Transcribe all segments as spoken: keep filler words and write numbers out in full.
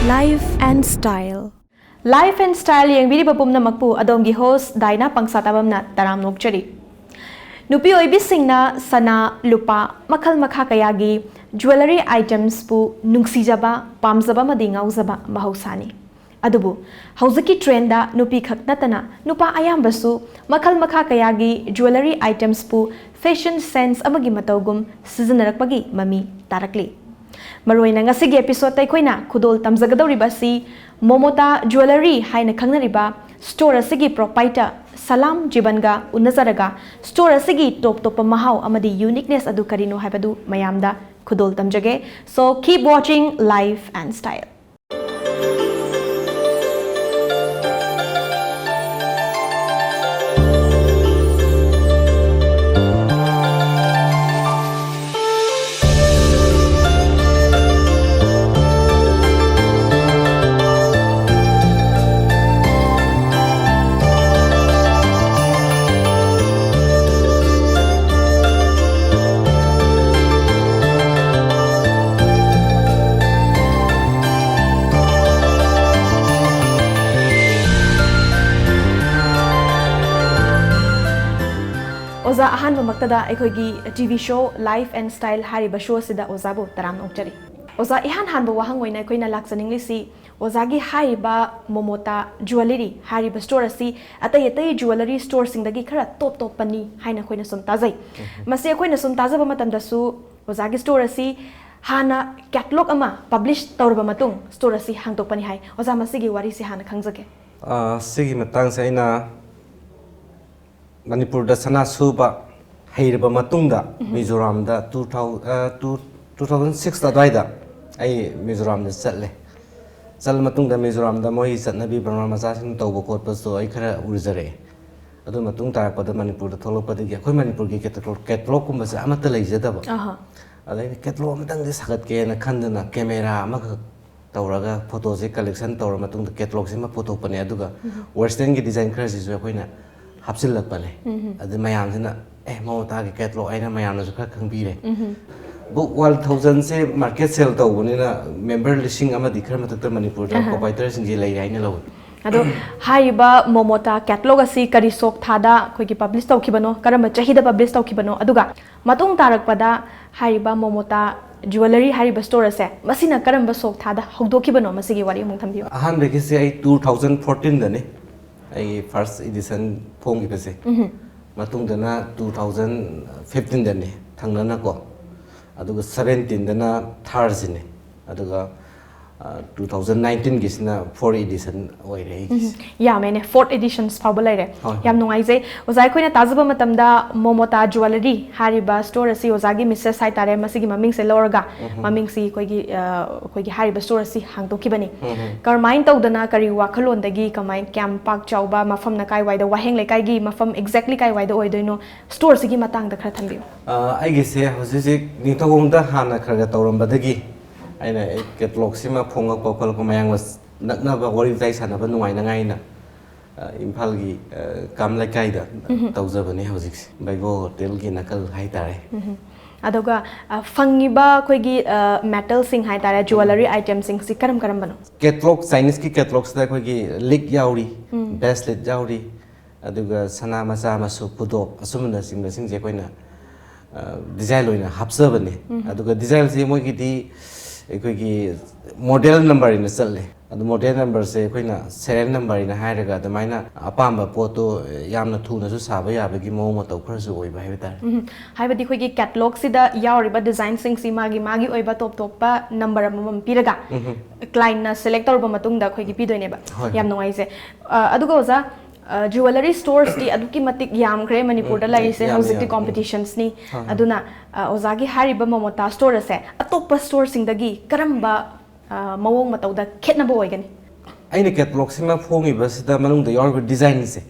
Life and Style. Life and Style ꯌꯦꯡꯕꯤꯔꯤꯕ ꯄꯨꯝꯅꯃꯛꯄꯨ ꯑꯗꯣꯝꯒꯤ host ꯗꯥꯏꯅꯥ ꯄꯪꯁꯥ ꯇꯥꯕꯝꯅ ꯇꯔꯥꯝꯅ ꯑꯣꯛꯆꯔꯤ꯫ ꯅꯨꯄꯤ ꯑꯣꯏꯕꯤꯁꯤꯡꯅ ꯁꯅꯥ, ꯂꯨꯄꯥ, ꯃꯈꯜ ꯃꯈꯥ ꯀꯌꯥꯒꯤ jewellery itemsꯄꯨ ꯅꯨꯡꯁꯤꯖꯕ, ꯄꯥꯝꯖꯕ ꯑꯃꯗꯤ ꯉꯥꯎꯖꯕ ꯃꯍꯧꯁꯥꯅꯤ꯫ ꯑꯗꯨꯕꯨ ꯍꯧꯖꯤꯛꯀꯤ trendꯗ ꯅꯨꯄꯤ ꯈꯛ ꯅꯠꯇꯅ ꯅꯨꯄꯥ ꯑꯌꯥꯝꯕꯁꯨ ꯃꯈꯜ ꯃꯈꯥ ꯀꯌꯥꯒꯤ jewellery itemsꯄꯨ fashion sense ꯑꯃꯒꯤ ꯃꯇꯧꯒꯨꯝ ꯁꯤꯖꯤꯟꯅꯔꯛꯄꯒꯤ ꯃꯃꯤ ꯇꯥꯔꯛꯂꯤ꯫ ꯃꯔꯨꯑꯣꯏꯅ ꯉꯁꯤꯒꯤ episodeꯇ ꯑꯩꯈꯣꯏꯅ ꯈꯨꯗꯣꯜ ꯇꯝꯖꯒꯗꯧꯔꯤꯕ ꯑꯁꯤ ꯃꯣꯃꯣꯇꯥ jewellery ꯍꯥꯏꯅ ꯈꯪꯅꯔꯤꯕ store ꯑꯁꯤꯒꯤ proprietor ꯁꯂꯥꯝ ꯖꯤꯕꯟꯒ ꯎꯅꯖꯔꯒ store ꯑꯁꯤꯒꯤ ꯇꯣꯞ ꯇꯣꯞꯄ ꯃꯍꯥꯎ ꯑꯃꯗꯤ uniqueness ꯑꯗꯨ ꯀꯔꯤꯅꯣ ꯍꯥꯏꯕꯗꯨ ꯃꯌꯥꯝꯗ ꯈꯨꯗꯣꯜ ꯇꯝꯖꯒꯦ꯫ So keep watching Life and Style. ꯑꯣꯖꯥ, ꯑꯍꯥꯟꯕꯃꯛꯇꯗ ꯑꯩꯈꯣꯏꯒꯤ TV show Life and Style ꯍꯥꯏꯔꯤꯕ show ꯑꯁꯤꯗ ꯑꯣꯖꯥꯕꯨ ꯇꯔꯥꯝꯅ ꯑꯣꯛꯆꯔꯤ꯫ ꯑꯣꯖꯥ, ꯏꯍꯥꯟ ꯍꯥꯟꯕ ꯋꯥꯍꯪ ꯑꯣꯏꯅ ꯑꯩꯈꯣꯏꯅ ꯂꯥꯛꯆꯅꯤꯡꯂꯤꯁꯤ ꯑꯣꯖꯥꯒꯤ ꯍꯥꯏꯔꯤꯕ ꯃꯣꯃꯣꯇꯥ jewellery ꯍꯥꯏꯔꯤꯕ store ꯑꯁꯤ ꯑꯇꯩ ꯑꯇꯩ jewellery storeꯁꯤꯡꯗꯒꯤ ꯈꯔ ꯇꯣꯞ ꯇꯣꯞꯄꯅꯤ ꯍꯥꯏꯅ ꯑꯩꯈꯣꯏꯅ ꯁꯨꯝ ꯇꯥꯖꯩ꯫ ꯃꯁꯤ ꯑꯩꯈꯣꯏꯅ ꯁꯨꯝ ꯇꯥꯖꯕ ꯃꯇꯝꯗꯁꯨ ꯑꯣꯖꯥꯒꯤ store ꯑꯁꯤ ꯍꯥꯟꯅ catalog ꯑꯃ publish ꯇꯧꯔꯕ ꯃꯇꯨꯡ store ꯑꯁꯤ ꯍꯥꯡꯗꯣꯛꯄꯅꯤ ꯍꯥꯏ꯫ ꯑꯣꯖꯥ, ꯃꯁꯤꯒꯤ ꯋꯥꯔꯤꯁꯤ ꯍꯥꯟꯅ ꯈꯪꯖꯒꯦ꯫ ꯑ, ꯁꯤꯒꯤ ꯃꯇꯥꯡꯁꯦ ꯑꯩꯅ ꯃꯅꯤꯄꯨꯔꯗ ꯁꯅꯥ ꯁꯨꯕ ꯍꯩꯔꯕ ꯃꯇꯨꯡꯗ ꯃꯤꯖꯣꯔꯥꯝꯗ two thousand, ꯑ, two, two thousand six ꯑꯗꯨꯋꯥꯏꯗ ꯑꯩ ꯃꯤꯖꯣꯔꯥꯝꯗ ꯆꯠꯂꯦ꯫ ꯆꯠꯂ ꯃꯇꯨꯡꯗ ꯃꯤꯖꯣꯔꯥꯝꯗ ꯃꯣꯏꯒꯤ ꯆꯠꯅꯕꯤ ꯕ꯭ꯔꯍꯃ ꯃꯆꯥꯁꯤꯡꯅ ꯇꯧꯕ ꯈꯣꯠꯄꯁꯨ ꯑꯩ ꯈꯔ ꯎꯖꯔꯛꯑꯦ꯫ ꯑꯗꯨ ꯃꯇꯨꯡ ꯇꯥꯔꯛꯄꯗ ꯃꯅꯤꯄꯨꯔꯗ ꯊꯣꯛꯂꯛꯄꯗꯒꯤ ꯑꯩꯈꯣꯏ ꯃꯅꯤꯄꯨꯔꯒꯤ catalog, catalogꯀꯨꯝꯕꯁꯦ ꯑꯃꯠꯇ ꯂꯩꯖꯗꯕ꯫ ꯑꯍꯥ꯫ ꯑꯗ ꯑꯩꯅ catalog ꯑꯃꯇꯪꯗꯤ ꯁꯥꯒꯠꯀꯦꯅ ꯈꯟꯗꯨꯅ camera ꯑꯃꯈꯛ ꯇꯧꯔꯒ photoꯁꯦ collection ꯇꯧꯔ ꯃꯇꯨꯡꯗ catalogꯁꯤꯃ ꯄꯨꯊꯣꯛꯄꯅꯦ꯫ ꯑꯗꯨꯒ westernꯒꯤ design ꯈꯔꯁꯤꯁꯨ ꯑꯩꯈꯣꯏꯅ ꯍꯥꯞꯆꯤꯜꯂꯛꯄꯅꯦ꯫ ꯑꯗꯨ ꯃꯌꯥꯝꯁꯤꯅ, "ꯑꯦ, ꯃꯣꯃꯣꯇꯥꯒꯤ catalog" ꯍꯥꯏꯅ ꯃꯌꯥꯝꯅꯁꯨ ꯈꯔ ꯈꯪꯕꯤꯔꯦ꯫ ꯕꯨꯛ ꯋꯥꯟ ꯊꯥꯎꯖꯟꯁꯦ ꯃꯥꯔꯀꯦꯠ ꯁꯦꯜ ꯇꯧꯕꯅꯤꯅ ꯃꯦꯝꯕꯔ ꯂꯤꯁꯤꯡ ꯑꯃꯗꯤ ꯈꯔ ꯃꯊꯛꯇ ꯃꯅꯤꯄꯨꯔꯗ ꯑꯍ꯫ ꯄ꯭ꯔꯣꯄꯥꯏꯇꯔꯁꯤꯡꯁꯦ ꯂꯩꯔꯦ ꯍꯥꯏꯅ ꯂꯧꯏ꯫ ꯑꯗꯣ ꯍꯥꯏꯔꯤꯕ ꯃꯣꯃꯣꯇꯥ ꯀꯦꯇꯂꯣꯛ ꯑꯁꯤ ꯀꯔꯤ ꯁꯣꯛ ꯊꯥꯗ ꯑꯩꯈꯣꯏꯒꯤ ꯄꯕ꯭ꯂꯤꯁ ꯇꯧꯈꯤꯕꯅꯣ, ꯀꯔꯝꯕ ꯆꯍꯤꯗ ꯄꯕ꯭ꯂꯤꯁ ꯇꯧꯈꯤꯕꯅꯣ, ꯑꯗꯨꯒ ꯃꯇꯨꯡ ꯇꯥꯔꯛꯄꯗ ꯍꯥꯏꯔꯤꯕ ꯃꯣꯃꯣꯇꯥ ꯖꯨꯋꯦꯂꯔꯤ ꯍꯥꯏꯔꯤꯕ ꯁ꯭ꯇꯣꯔ ꯑꯁꯦ ꯃꯁꯤꯅ ꯀꯔꯝꯕ ꯁꯣꯛ ꯊꯥꯗ ꯍꯧꯗꯣꯛꯈꯤꯕꯅꯣ, ꯃꯁꯤꯒꯤ ꯋꯥꯔꯤ ꯑꯃꯨꯛ ꯊꯝꯕꯤꯌꯨ꯫ ꯑꯍꯥꯟꯕꯒꯤꯁꯦ ꯑꯩ ꯇꯨ ꯊꯥꯎꯖꯟ ꯐꯣꯔꯇꯤꯟꯗꯅꯤ ꯑꯩꯒꯤ ꯐꯥꯔꯁ ꯏꯗꯤꯁꯟ ꯐꯣꯡꯈꯤꯕꯁꯦ꯫ ꯎꯝꯍꯨꯝ꯫ ꯃꯇꯨꯡꯗꯅ ꯇꯨ ꯊꯥꯎꯖꯟ ꯐꯤꯐꯇꯤꯟꯗꯅꯤ ꯊꯪꯅꯅꯀꯣ, ꯑꯗꯨꯒ ꯁꯕꯦꯟꯇꯤꯟꯗꯅ ꯊꯥꯔꯁꯤꯅꯦ, ꯑꯗꯨꯒ ꯇꯨ ꯊꯥꯎꯖꯟ ꯅꯥꯏꯟꯇꯤꯟꯒꯤꯁꯤꯅ ꯐꯣꯔ ꯏꯗꯤꯁꯟ ꯑꯣꯏꯔꯦ ꯑꯩꯒꯤꯁꯦ꯫ ꯌꯥꯝꯃꯦꯅꯦ, ꯐꯣꯔꯠ ꯏꯗꯤꯁꯟꯁ ꯐꯥꯎꯕ ꯂꯩꯔꯦ꯫ ꯍꯣꯏ, ꯍꯣꯏ꯫ ꯌꯥꯝ ꯅꯨꯡꯉꯥꯏꯖꯩ꯫ ꯑꯣꯖꯥ, ꯑꯩꯈꯣꯏꯅ ꯇꯥꯖꯕ ꯃꯇꯝꯗ ꯃꯣꯃꯣꯇꯥ ꯖꯨꯋꯦꯂꯔꯤ ꯍꯥꯏꯔꯤꯕ ꯁ꯭ꯇꯣꯔ ꯑꯁꯤ ꯑꯣꯖꯥꯒꯤ ꯃꯤꯁꯦꯁ ꯍꯥꯏꯇꯥꯔꯦ, ꯃꯁꯤꯒꯤ ꯃꯃꯤꯡꯁꯦ ꯂꯧꯔꯒ ꯎꯝꯍꯨꯝ꯫ ꯃꯃꯤꯡꯁꯤ ꯑꯩꯈꯣꯏꯒꯤ, ꯑ, ꯑꯩꯈꯣꯏꯒꯤ ꯍꯥꯏꯔꯤꯕ ꯁ꯭ꯇꯣꯔ ꯑꯁꯤ ꯍꯥꯡꯗꯣꯛꯈꯤꯕꯅꯤ꯫ ꯎꯝꯍꯨꯝ꯫ ꯀꯔꯝꯍꯥꯏꯅ ꯇꯧꯗꯅ, ꯀꯔꯤ ꯋꯥꯈꯜꯂꯣꯟꯗꯒꯤ, ꯀꯃꯥꯏ, ꯀꯌꯥꯝ ꯄꯥꯛ ꯆꯥꯎꯕ, ꯃꯐꯝꯅ ꯀꯥꯏꯋꯥꯏꯗ, ꯋꯥꯍꯦꯡ ꯂꯩꯀꯥꯏꯒꯤ ꯃꯐꯝ ꯑꯦꯛꯖꯦꯛꯂꯤ ꯀꯥꯏꯋꯥꯏꯗ ꯑꯣꯏꯗꯣꯏꯅꯣ, ꯁ꯭ꯇꯣꯔꯁꯤꯒꯤ ꯃꯇꯥꯡꯗ ꯈꯔ ꯊꯝꯕꯤꯌꯨ꯫ ꯑ, ꯑꯩꯒꯤꯁꯦ ꯍꯧꯖꯤꯛ ꯍꯧꯖꯤꯛ ꯅꯤꯡꯊꯧꯈꯣꯡꯗ ꯍꯥꯟꯅ ꯈꯔ ꯈꯔ ꯇꯧꯔꯝꯕꯗꯒꯤ ꯑꯩꯅ ꯀꯦꯇꯂꯣꯛꯁꯤꯃ ꯐꯣꯡꯉꯛꯄ ꯈꯣꯠꯂꯛꯄ ꯃꯌꯥꯝꯒ ꯅꯛꯅꯕ ꯋꯥꯔꯤ ꯋꯥꯇꯥꯏ ꯁꯥꯟꯅꯕ ꯅꯨꯡꯉꯥꯏꯅꯉꯥꯏꯅ, ꯑ, ꯏꯝꯐꯥꯜꯒꯤ, ꯑ, ꯀꯥꯝ ꯂꯩꯀꯥꯏꯗ ꯎꯝꯍꯨꯝ꯫ ꯇꯧꯖꯕꯅꯦ ꯍꯧꯖꯤꯛꯁꯦ, ꯕꯩꯒꯣ ꯍꯣꯇꯦꯜꯒꯤ ꯅꯥꯀꯜ ꯍꯥꯏꯇꯥꯔꯦ꯫ ꯎꯝꯍꯨꯝ꯫ ꯑꯗꯨꯒ, ꯑ, ꯐꯪꯉꯤꯕ ꯑꯩꯈꯣꯏꯒꯤ, ꯑ, ꯃꯦꯇꯜꯁꯤꯡ ꯍꯥꯏꯇꯥꯔꯦ, ꯖꯨꯋꯦꯂꯔꯤ ꯑꯥꯏꯇꯦꯝꯁꯤꯡꯁꯤ ꯀꯔꯝ ꯀꯔꯝꯕꯅꯣ? ꯀꯦꯇꯂꯣꯛ, ꯆꯥꯏꯅꯤꯁꯀꯤ ꯀꯦꯇꯂꯣꯛꯁꯤꯗ ꯑꯩꯈꯣꯏꯒꯤ ꯂꯤꯛ ꯌꯥꯎꯔꯤ, ꯎꯝ꯫ ꯕ꯭ꯔꯦꯁꯂꯦꯠ ꯌꯥꯎꯔꯤ, ꯑꯗꯨꯒ ꯁꯅꯥ ꯃꯆꯥ ꯃꯁꯨ, ꯈꯨꯗꯣꯞ ꯑꯁꯨꯝꯕꯅꯆꯤꯡꯕꯁꯤꯡꯁꯦ ꯑꯩꯈꯣꯏꯅ, ꯑ, ꯗꯤꯖꯥꯏꯟ ꯑꯣꯏꯅ ꯍꯥꯞꯆꯕꯅꯦ꯫ ꯎꯝ꯫ ꯑꯗꯨꯒ ꯗꯤꯖꯥꯏꯟꯁꯦ ꯃꯣꯏꯒꯤꯗꯤ ꯑꯩꯈꯣꯏꯒꯤ ꯃꯣꯗꯦꯜ ꯅꯝꯕꯔ ꯑꯣꯏꯅ ꯆꯠꯂꯦ꯫ ꯑꯗꯨ ꯃꯣꯗꯦꯜ ꯅꯝꯕꯔꯁꯦ ꯑꯩꯈꯣꯏꯅ ꯁꯦꯔꯤꯌꯦꯜ ꯅꯝꯕꯔ ꯍꯥꯏꯅ ꯍꯥꯏꯔꯒ ꯑꯗꯨꯃꯥꯏꯅ ꯑꯄꯥꯝꯕ ꯄꯣꯠꯇꯣ ꯌꯥꯝꯅ ꯊꯨꯅꯁꯨ ꯁꯥꯕ ꯌꯥꯕꯒꯤ ꯃꯑꯣꯡ ꯃꯇꯧ ꯈꯔꯁꯨ ꯑꯣꯏꯕ ꯍꯥꯏꯕ ꯇꯥꯔꯦ꯫ ꯎꯝ, ꯍꯥꯏꯕꯗꯤ ꯑꯩꯈꯣꯏꯒꯤ ꯀꯦꯇꯂꯣꯛꯁꯤꯗ ꯌꯥꯎꯔꯤꯕ ꯗꯤꯖꯥꯏꯟꯁꯤꯡꯁꯤ ꯃꯥꯒꯤ ꯃꯥꯒꯤ ꯑꯣꯏꯕ ꯇꯣꯞ ꯇꯣꯞꯄ ꯅꯝꯕꯔ ꯑꯃꯃꯝ ꯄꯤꯔꯒ ꯎꯝ꯫ ꯀ꯭ꯂꯥꯏꯟꯠꯅ ꯁꯦꯂꯦꯛ ꯇꯧꯔꯕ ꯃꯇꯨꯡꯗ ꯑꯩꯈꯣꯏꯒꯤ ꯄꯤꯗꯣꯏꯅꯦꯕ꯫ ꯍꯣꯏ, ꯌꯥꯝ ꯍꯣꯏ꯫ ꯅꯨꯡꯉꯥꯏꯖꯩ꯫ ꯑ, ꯑꯗꯨꯒ ꯑꯣꯖꯥ, ꯑ, ꯖꯨꯋꯦꯂꯔꯤ ꯁ꯭ꯇꯣꯔꯁꯇꯤ ꯑꯗꯨꯛꯀꯤ ꯃꯇꯤꯛ ꯌꯥꯝꯈ꯭ꯔꯦ ꯃꯅꯤꯄꯨꯔꯗ ꯎꯝ, ꯂꯩꯔꯤꯁꯦ, ꯌꯥꯝꯃꯤ, ꯍꯧꯖꯤꯛꯇꯤ ꯌꯥꯝꯃꯤ, ꯎꯝ꯫ ꯀꯣꯝꯄꯤꯇꯤꯁꯟꯁꯅꯤ꯫ ꯍꯣꯏ, ꯍꯣꯏ꯫ ꯑꯗꯨꯅ, ꯑ, ꯑꯣꯖꯥꯒꯤ ꯍꯥꯏꯔꯤꯕ ꯃꯣꯃꯣꯇꯥ ꯁ꯭ꯇꯣꯔ ꯑꯁꯦ ꯑꯇꯣꯞꯄ ꯁ꯭ꯇꯣꯔꯁꯤꯡꯗꯒꯤ ꯀꯔꯝꯕ, ꯑ, ꯃꯑꯣꯡ ꯃꯇꯧꯗ ꯈꯦꯠꯅꯕ ꯑꯣꯏꯒꯅꯤ? ꯑꯩꯅ ꯀꯦꯇꯂꯣꯛꯁꯤꯃ ꯐꯣꯡꯉꯤꯕꯁꯤꯗ ꯃꯅꯨꯡꯗ ꯌꯥꯎꯔꯤꯕ ꯗꯤꯖꯥꯏꯟꯁꯦ,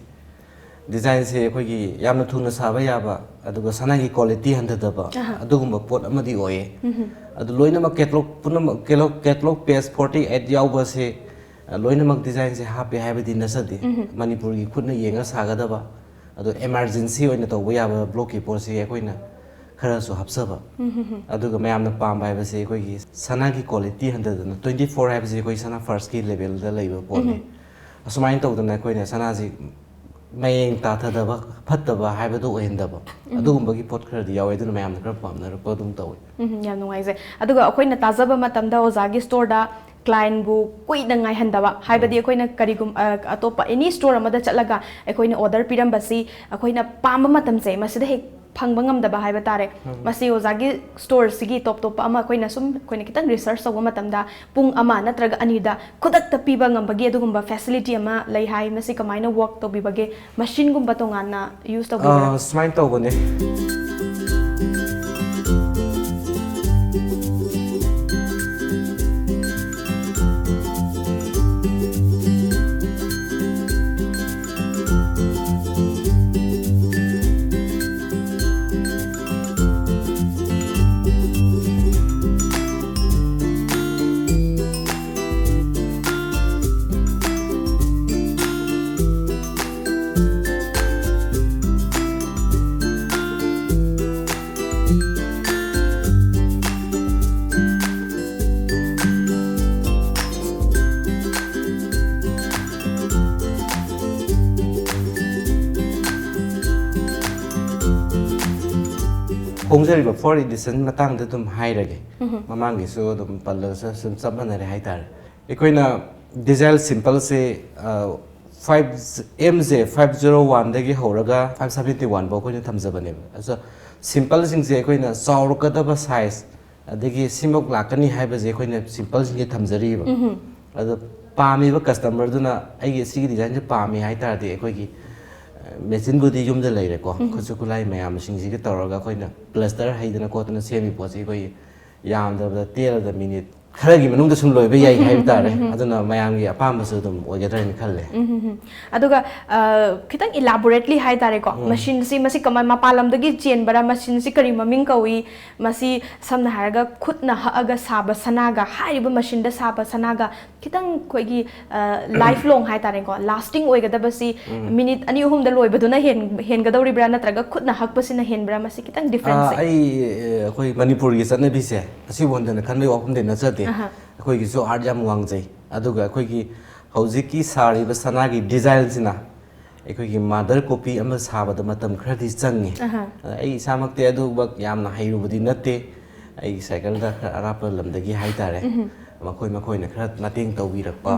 ꯗꯤꯖꯥꯏꯟꯁꯦ ꯑꯩꯈꯣꯏꯒꯤ ꯌꯥꯝꯅ ꯊꯨꯅ ꯁꯥꯕ ꯌꯥꯕ, ꯑꯗꯨꯒ ꯁꯅꯥꯒꯤ ꯀ꯭ꯋꯥꯂꯤꯇꯤ ꯍꯟꯊꯗꯕ, ꯑꯍ꯫ ꯑꯗꯨꯒꯨꯝꯕ ꯄꯣꯠ ꯑꯃꯗꯤ ꯑꯣꯏꯌꯦ꯫ ꯎꯝꯍꯨꯝ꯫ ꯑꯗꯨ ꯂꯣꯏꯅꯃꯛ ꯀꯦꯇꯂꯣꯛ ꯄꯨꯝꯅꯃꯛ, catalogue, catalogue page forty eight ꯌꯥꯎꯕꯁꯦ, ꯑ, ꯂꯣꯏꯅꯃꯛ ꯗꯤꯖꯥꯏꯟꯁꯦ ꯍꯥꯞꯄꯦ ꯍꯥꯏꯕꯗꯤ ꯅꯠꯆꯗꯦ꯫ ꯎꯝꯍꯨꯝ꯫ ꯃꯅꯤꯄꯨꯔꯒꯤ ꯈꯨꯠꯅ ꯌꯦꯡꯉ ꯁꯥꯒꯗꯕ, ꯑꯗꯣ ꯏꯃꯥꯔꯖꯦꯟꯁꯤ ꯑꯣꯏꯅ ꯇꯧꯕ ꯌꯥꯕ ꯕ꯭ꯂꯣꯛꯀꯤ ꯄꯣꯠꯁꯤ ꯑꯩꯈꯣꯏꯅ ꯈꯔꯁꯨ ꯍꯥꯞꯆꯕ꯫ ꯑꯗꯨꯒ ꯃꯌꯥꯝꯅ ꯄꯥꯝꯕ ꯍꯥꯏꯕꯁꯦ ꯑꯩꯈꯣꯏꯒꯤ ꯁꯅꯥꯒꯤ quality ꯍꯟꯊꯗꯅ, twenty four ꯍꯥꯏꯕꯁꯤ ꯑꯩꯈꯣꯏ ꯁꯅꯥ first ꯀꯤ level ꯗ ꯂꯩꯕ ꯄꯣꯠꯅꯤ꯫ ꯑꯁꯨꯃꯥꯏꯅ ꯇꯧꯗꯅ ꯑꯩꯈꯣꯏꯅ ꯁꯅꯥꯁꯤ ꯃꯌꯦꯡ ꯇꯥꯊꯗꯕ, ꯐꯠꯇꯕ ꯍꯥꯏꯕꯗꯨ ꯑꯣꯏꯍꯟꯗꯕ, ꯑꯗꯨꯒꯨꯝꯕꯒꯤ ꯄꯣꯠ ꯈꯔꯗꯤ ꯌꯥꯎꯋꯦ꯫ ꯑꯗꯨꯅ ꯃꯌꯥꯝꯅ ꯈꯔ ꯄꯥꯝꯅꯔꯛꯄ ꯑꯗꯨꯝ ꯇꯧꯋꯤ꯫ ꯎꯝ, ꯌꯥꯝ ꯅꯨꯡꯉꯥꯏꯖꯩ꯫ ꯑꯗꯨꯒ ꯑꯩꯈꯣꯏꯅ ꯇꯥꯖꯕ ꯃꯇꯝꯗ ꯑꯣꯖꯥꯒꯤ store ꯗ client ꯕꯨ ꯀꯨꯏꯅ ꯉꯥꯏꯍꯟꯗꯕ, ꯍꯥꯏꯕꯗꯤ ꯑꯩꯈꯣꯏꯅ ꯀꯔꯤꯒꯨꯝ-, ꯑ, ꯑꯇꯣꯞꯄ any store ꯑꯃꯗ ꯆꯠꯂꯒ ꯑꯩꯈꯣꯏꯅ order ꯄꯤꯔꯝꯕꯁꯤ ꯑꯩꯈꯣꯏꯅ ꯄꯥꯝꯕ ꯃꯇꯝꯁꯦ ꯃꯁꯤꯗ ꯍꯦꯛ ꯐꯪꯕ ꯉꯝꯗꯕ ꯍꯥꯏꯕ ꯇꯥꯔꯦ꯫ ꯃꯁꯤ ꯑꯣꯖꯥꯒꯤ store ꯁꯤꯒꯤ top ꯇꯣꯞꯄ ꯑꯃ ꯑꯩꯈꯣꯏꯅ ꯁꯨꯝ, ꯑꯩꯈꯣꯏꯅ ꯈꯤꯇꯪ research ꯇꯧꯕ ꯃꯇꯝꯗ ꯄꯨꯡ ꯑꯃ ꯅꯠꯇ꯭ꯔꯒ ꯑꯅꯤꯗ ꯈꯨꯗꯛꯇ ꯄꯤꯕ ꯉꯝꯕꯒꯤ ꯑꯗꯨꯒꯨꯝꯕ facility ꯑꯃ ꯂꯩ ꯍꯥꯏ꯫ ꯃꯁꯤ ꯀꯃꯥꯏꯅ work ꯇꯧꯕꯤꯕꯒꯦ? Machine ꯒꯨꯝꯕ ꯇꯣꯉꯥꯟꯅ use ꯇꯧꯕꯤꯕ꯭ꯔꯥ? ꯑꯥ, ꯁꯨꯃꯥꯏꯅ ꯇꯧꯕꯅꯦ꯫ ꯍꯣꯡꯖꯔꯤꯕ fourth edition ꯃꯇꯥꯡꯗ ꯑꯗꯨꯝ ꯍꯥꯏꯔꯒꯦ꯫ ꯃꯃꯥꯡꯒꯤꯁꯨ ꯑꯗꯨꯝ ꯄꯜꯂꯒꯁꯨ ꯁꯨꯝ ꯆꯞ ꯃꯥꯟꯅꯔꯦ ꯍꯥꯏꯇꯥꯔꯦ꯫ ꯑꯩꯈꯣꯏꯅ Digel Simple ꯁꯦ, ꯑ, five, M J five zero one ꯗꯒꯤ ꯍꯧꯔꯒ five seventy one ꯐꯥꯎ ꯑꯩꯈꯣꯏꯅ ꯊꯝꯖꯕꯅꯦꯕ꯫ ꯑꯗꯣ simple ꯁꯤꯡꯁꯦ ꯑꯩꯈꯣꯏꯅ ꯆꯥꯎꯔꯛꯀꯗꯕ size, ꯑꯗꯒꯤ ꯁꯤꯃꯨꯛ ꯂꯥꯛꯀꯅꯤ ꯍꯥꯏꯕꯁꯦ ꯑꯩꯈꯣꯏꯅ simple ꯁꯤꯡꯁꯦ ꯊꯝꯖꯔꯤꯕ꯫ ꯑꯗꯣ ꯄꯥꯝꯃꯤꯕ customer ꯗꯨꯅ ꯑꯩꯒꯤ ꯁꯤꯒꯤ design ꯁꯦ ꯄꯥꯝꯃꯤ ꯍꯥꯏ ꯇꯥꯔꯗꯤ, ꯑꯩꯈꯣꯏꯒꯤ, ꯑ, machine ꯕꯨꯗꯤ ꯌꯨꯝꯗ ꯂꯩꯔꯦꯀꯣ꯫ ꯈꯨꯠꯁꯨ ꯈꯨꯠꯂꯥꯏ ꯃꯌꯥꯝꯁꯤꯡꯁꯤꯒ ꯇꯧꯔꯒ ꯑꯩꯈꯣꯏꯅ plaster ꯍꯩꯗꯅ ꯈꯣꯠꯇꯅ ꯁꯦꯝꯃꯤ ꯄꯣꯠꯁꯤ ꯑꯩꯈꯣꯏꯒꯤ ꯌꯥꯝꯗ꯭ꯔꯕꯗ ꯇꯦꯜꯂꯕꯗ minute ꯈꯔꯒꯤ ꯃꯅꯨꯡꯗ ꯁꯨꯝ ꯂꯣꯏꯕ ꯌꯥꯏ ꯍꯥꯏꯕ ꯇꯥꯔꯦ꯫ ꯑꯗꯨꯅ ꯃꯌꯥꯝꯒꯤ ꯑꯄꯥꯝꯕꯁꯨ ꯑꯗꯨꯝ ꯑꯣꯏꯒꯗ꯭ꯔꯥ ꯍꯥꯏꯅ ꯈꯜꯂꯦ꯫ ꯎꯝ, ꯎꯝ, ꯎꯝ꯫ ꯑꯗꯨꯒ ꯑ, ꯈꯤꯇꯪ ꯏꯂꯥꯕꯣꯔꯦꯠꯂꯤ ꯍꯥꯏꯇꯥꯔꯦꯀꯣ, ꯃꯦꯁꯤꯟꯁꯤ ꯃꯁꯤ ꯀꯃꯥꯏ, ꯃꯄꯥꯟ ꯂꯝꯗꯒꯤ ꯆꯦꯟꯕꯔꯥ, ꯃꯦꯁꯤꯟꯁꯤ ꯀꯔꯤ ꯃꯃꯤꯡ ꯀꯧꯏ, ꯃꯁꯤ ꯁꯝꯅ ꯍꯥꯏꯔꯒ ꯈꯨꯠꯅ ꯍꯛꯑꯒ ꯁꯥꯕ ꯁꯅꯥꯒ ꯍꯥꯏꯔꯤꯕ ꯃꯦꯁꯤꯟꯗ ꯁꯥꯕ ꯁꯅꯥꯒ ꯈꯤꯇꯪ ꯑꯩꯈꯣꯏꯒꯤ ꯂꯥꯏꯐ ꯂꯣꯡ ꯍꯥꯏꯇꯥꯔꯦꯀꯣ, ꯂꯥꯁꯇꯤꯡ ꯑꯣꯏꯒꯗꯕꯁꯤ ꯃꯤꯅꯤꯠ ꯑꯅꯤ ꯑꯍꯨꯝꯗ ꯂꯣꯏꯕꯗꯨꯅ ꯍꯦꯟ-, ꯍꯦꯟꯒꯗꯧꯔꯤꯕ꯭ꯔꯥ ꯅꯠꯇ꯭ꯔꯒ ꯈꯨꯠꯅ ꯍꯛꯄꯁꯤꯅ ꯍꯦꯟꯕ꯭ꯔꯥ, ꯃꯁꯤ ꯈꯤꯇꯪ ꯗꯤꯐ꯭ꯔꯦꯟꯁꯁꯦ? ꯑꯩ ꯑꯩꯈꯣꯏ ꯃꯅꯤꯄꯨꯔꯒꯤ ꯆꯠꯅꯕꯤꯁꯦ ꯑꯁꯤꯕꯨ ꯍꯟꯊꯅ ꯈꯟꯕꯒꯤ ꯋꯥꯐꯝꯗꯤ ꯅꯠꯆꯗꯦ꯫ ꯑꯩꯈꯣꯏꯒꯤꯁꯨ ꯑꯥꯔꯠ ꯌꯥꯝ ꯋꯥꯡꯖꯩ꯫ ꯑꯗꯨꯒ ꯑꯩꯈꯣꯏꯒꯤ ꯍꯧꯖꯤꯛꯀꯤ ꯁꯥꯔꯤꯕ ꯁꯅꯥꯒꯤ ꯗꯤꯖꯥꯏꯟꯁꯤꯅ ꯑꯩꯈꯣꯏꯒꯤ ꯃꯥꯗꯔ ꯀꯣꯄꯤ ꯑꯃ ꯁꯥꯕꯗ ꯃꯇꯝ ꯈꯔꯗꯤ ꯆꯪꯉꯤ꯫ ꯑꯗ ꯑꯩ ꯏꯁꯥꯃꯛꯇꯤ ꯑꯗꯨꯃꯛ ꯌꯥꯝꯅ ꯍꯩꯔꯨꯕꯗꯤ ꯅꯠꯇꯦ꯫ ꯑꯩꯒꯤ ꯁꯥꯏꯀꯜꯗ ꯈꯔ ꯑꯔꯥꯞꯄ ꯂꯝꯗꯒꯤ ꯍꯥꯏꯇꯥꯔꯦ, ꯃꯈꯣꯏ ꯃꯈꯣꯏꯅ ꯈꯔ ꯃꯇꯦꯡ ꯇꯧꯕꯤꯔꯛꯄ,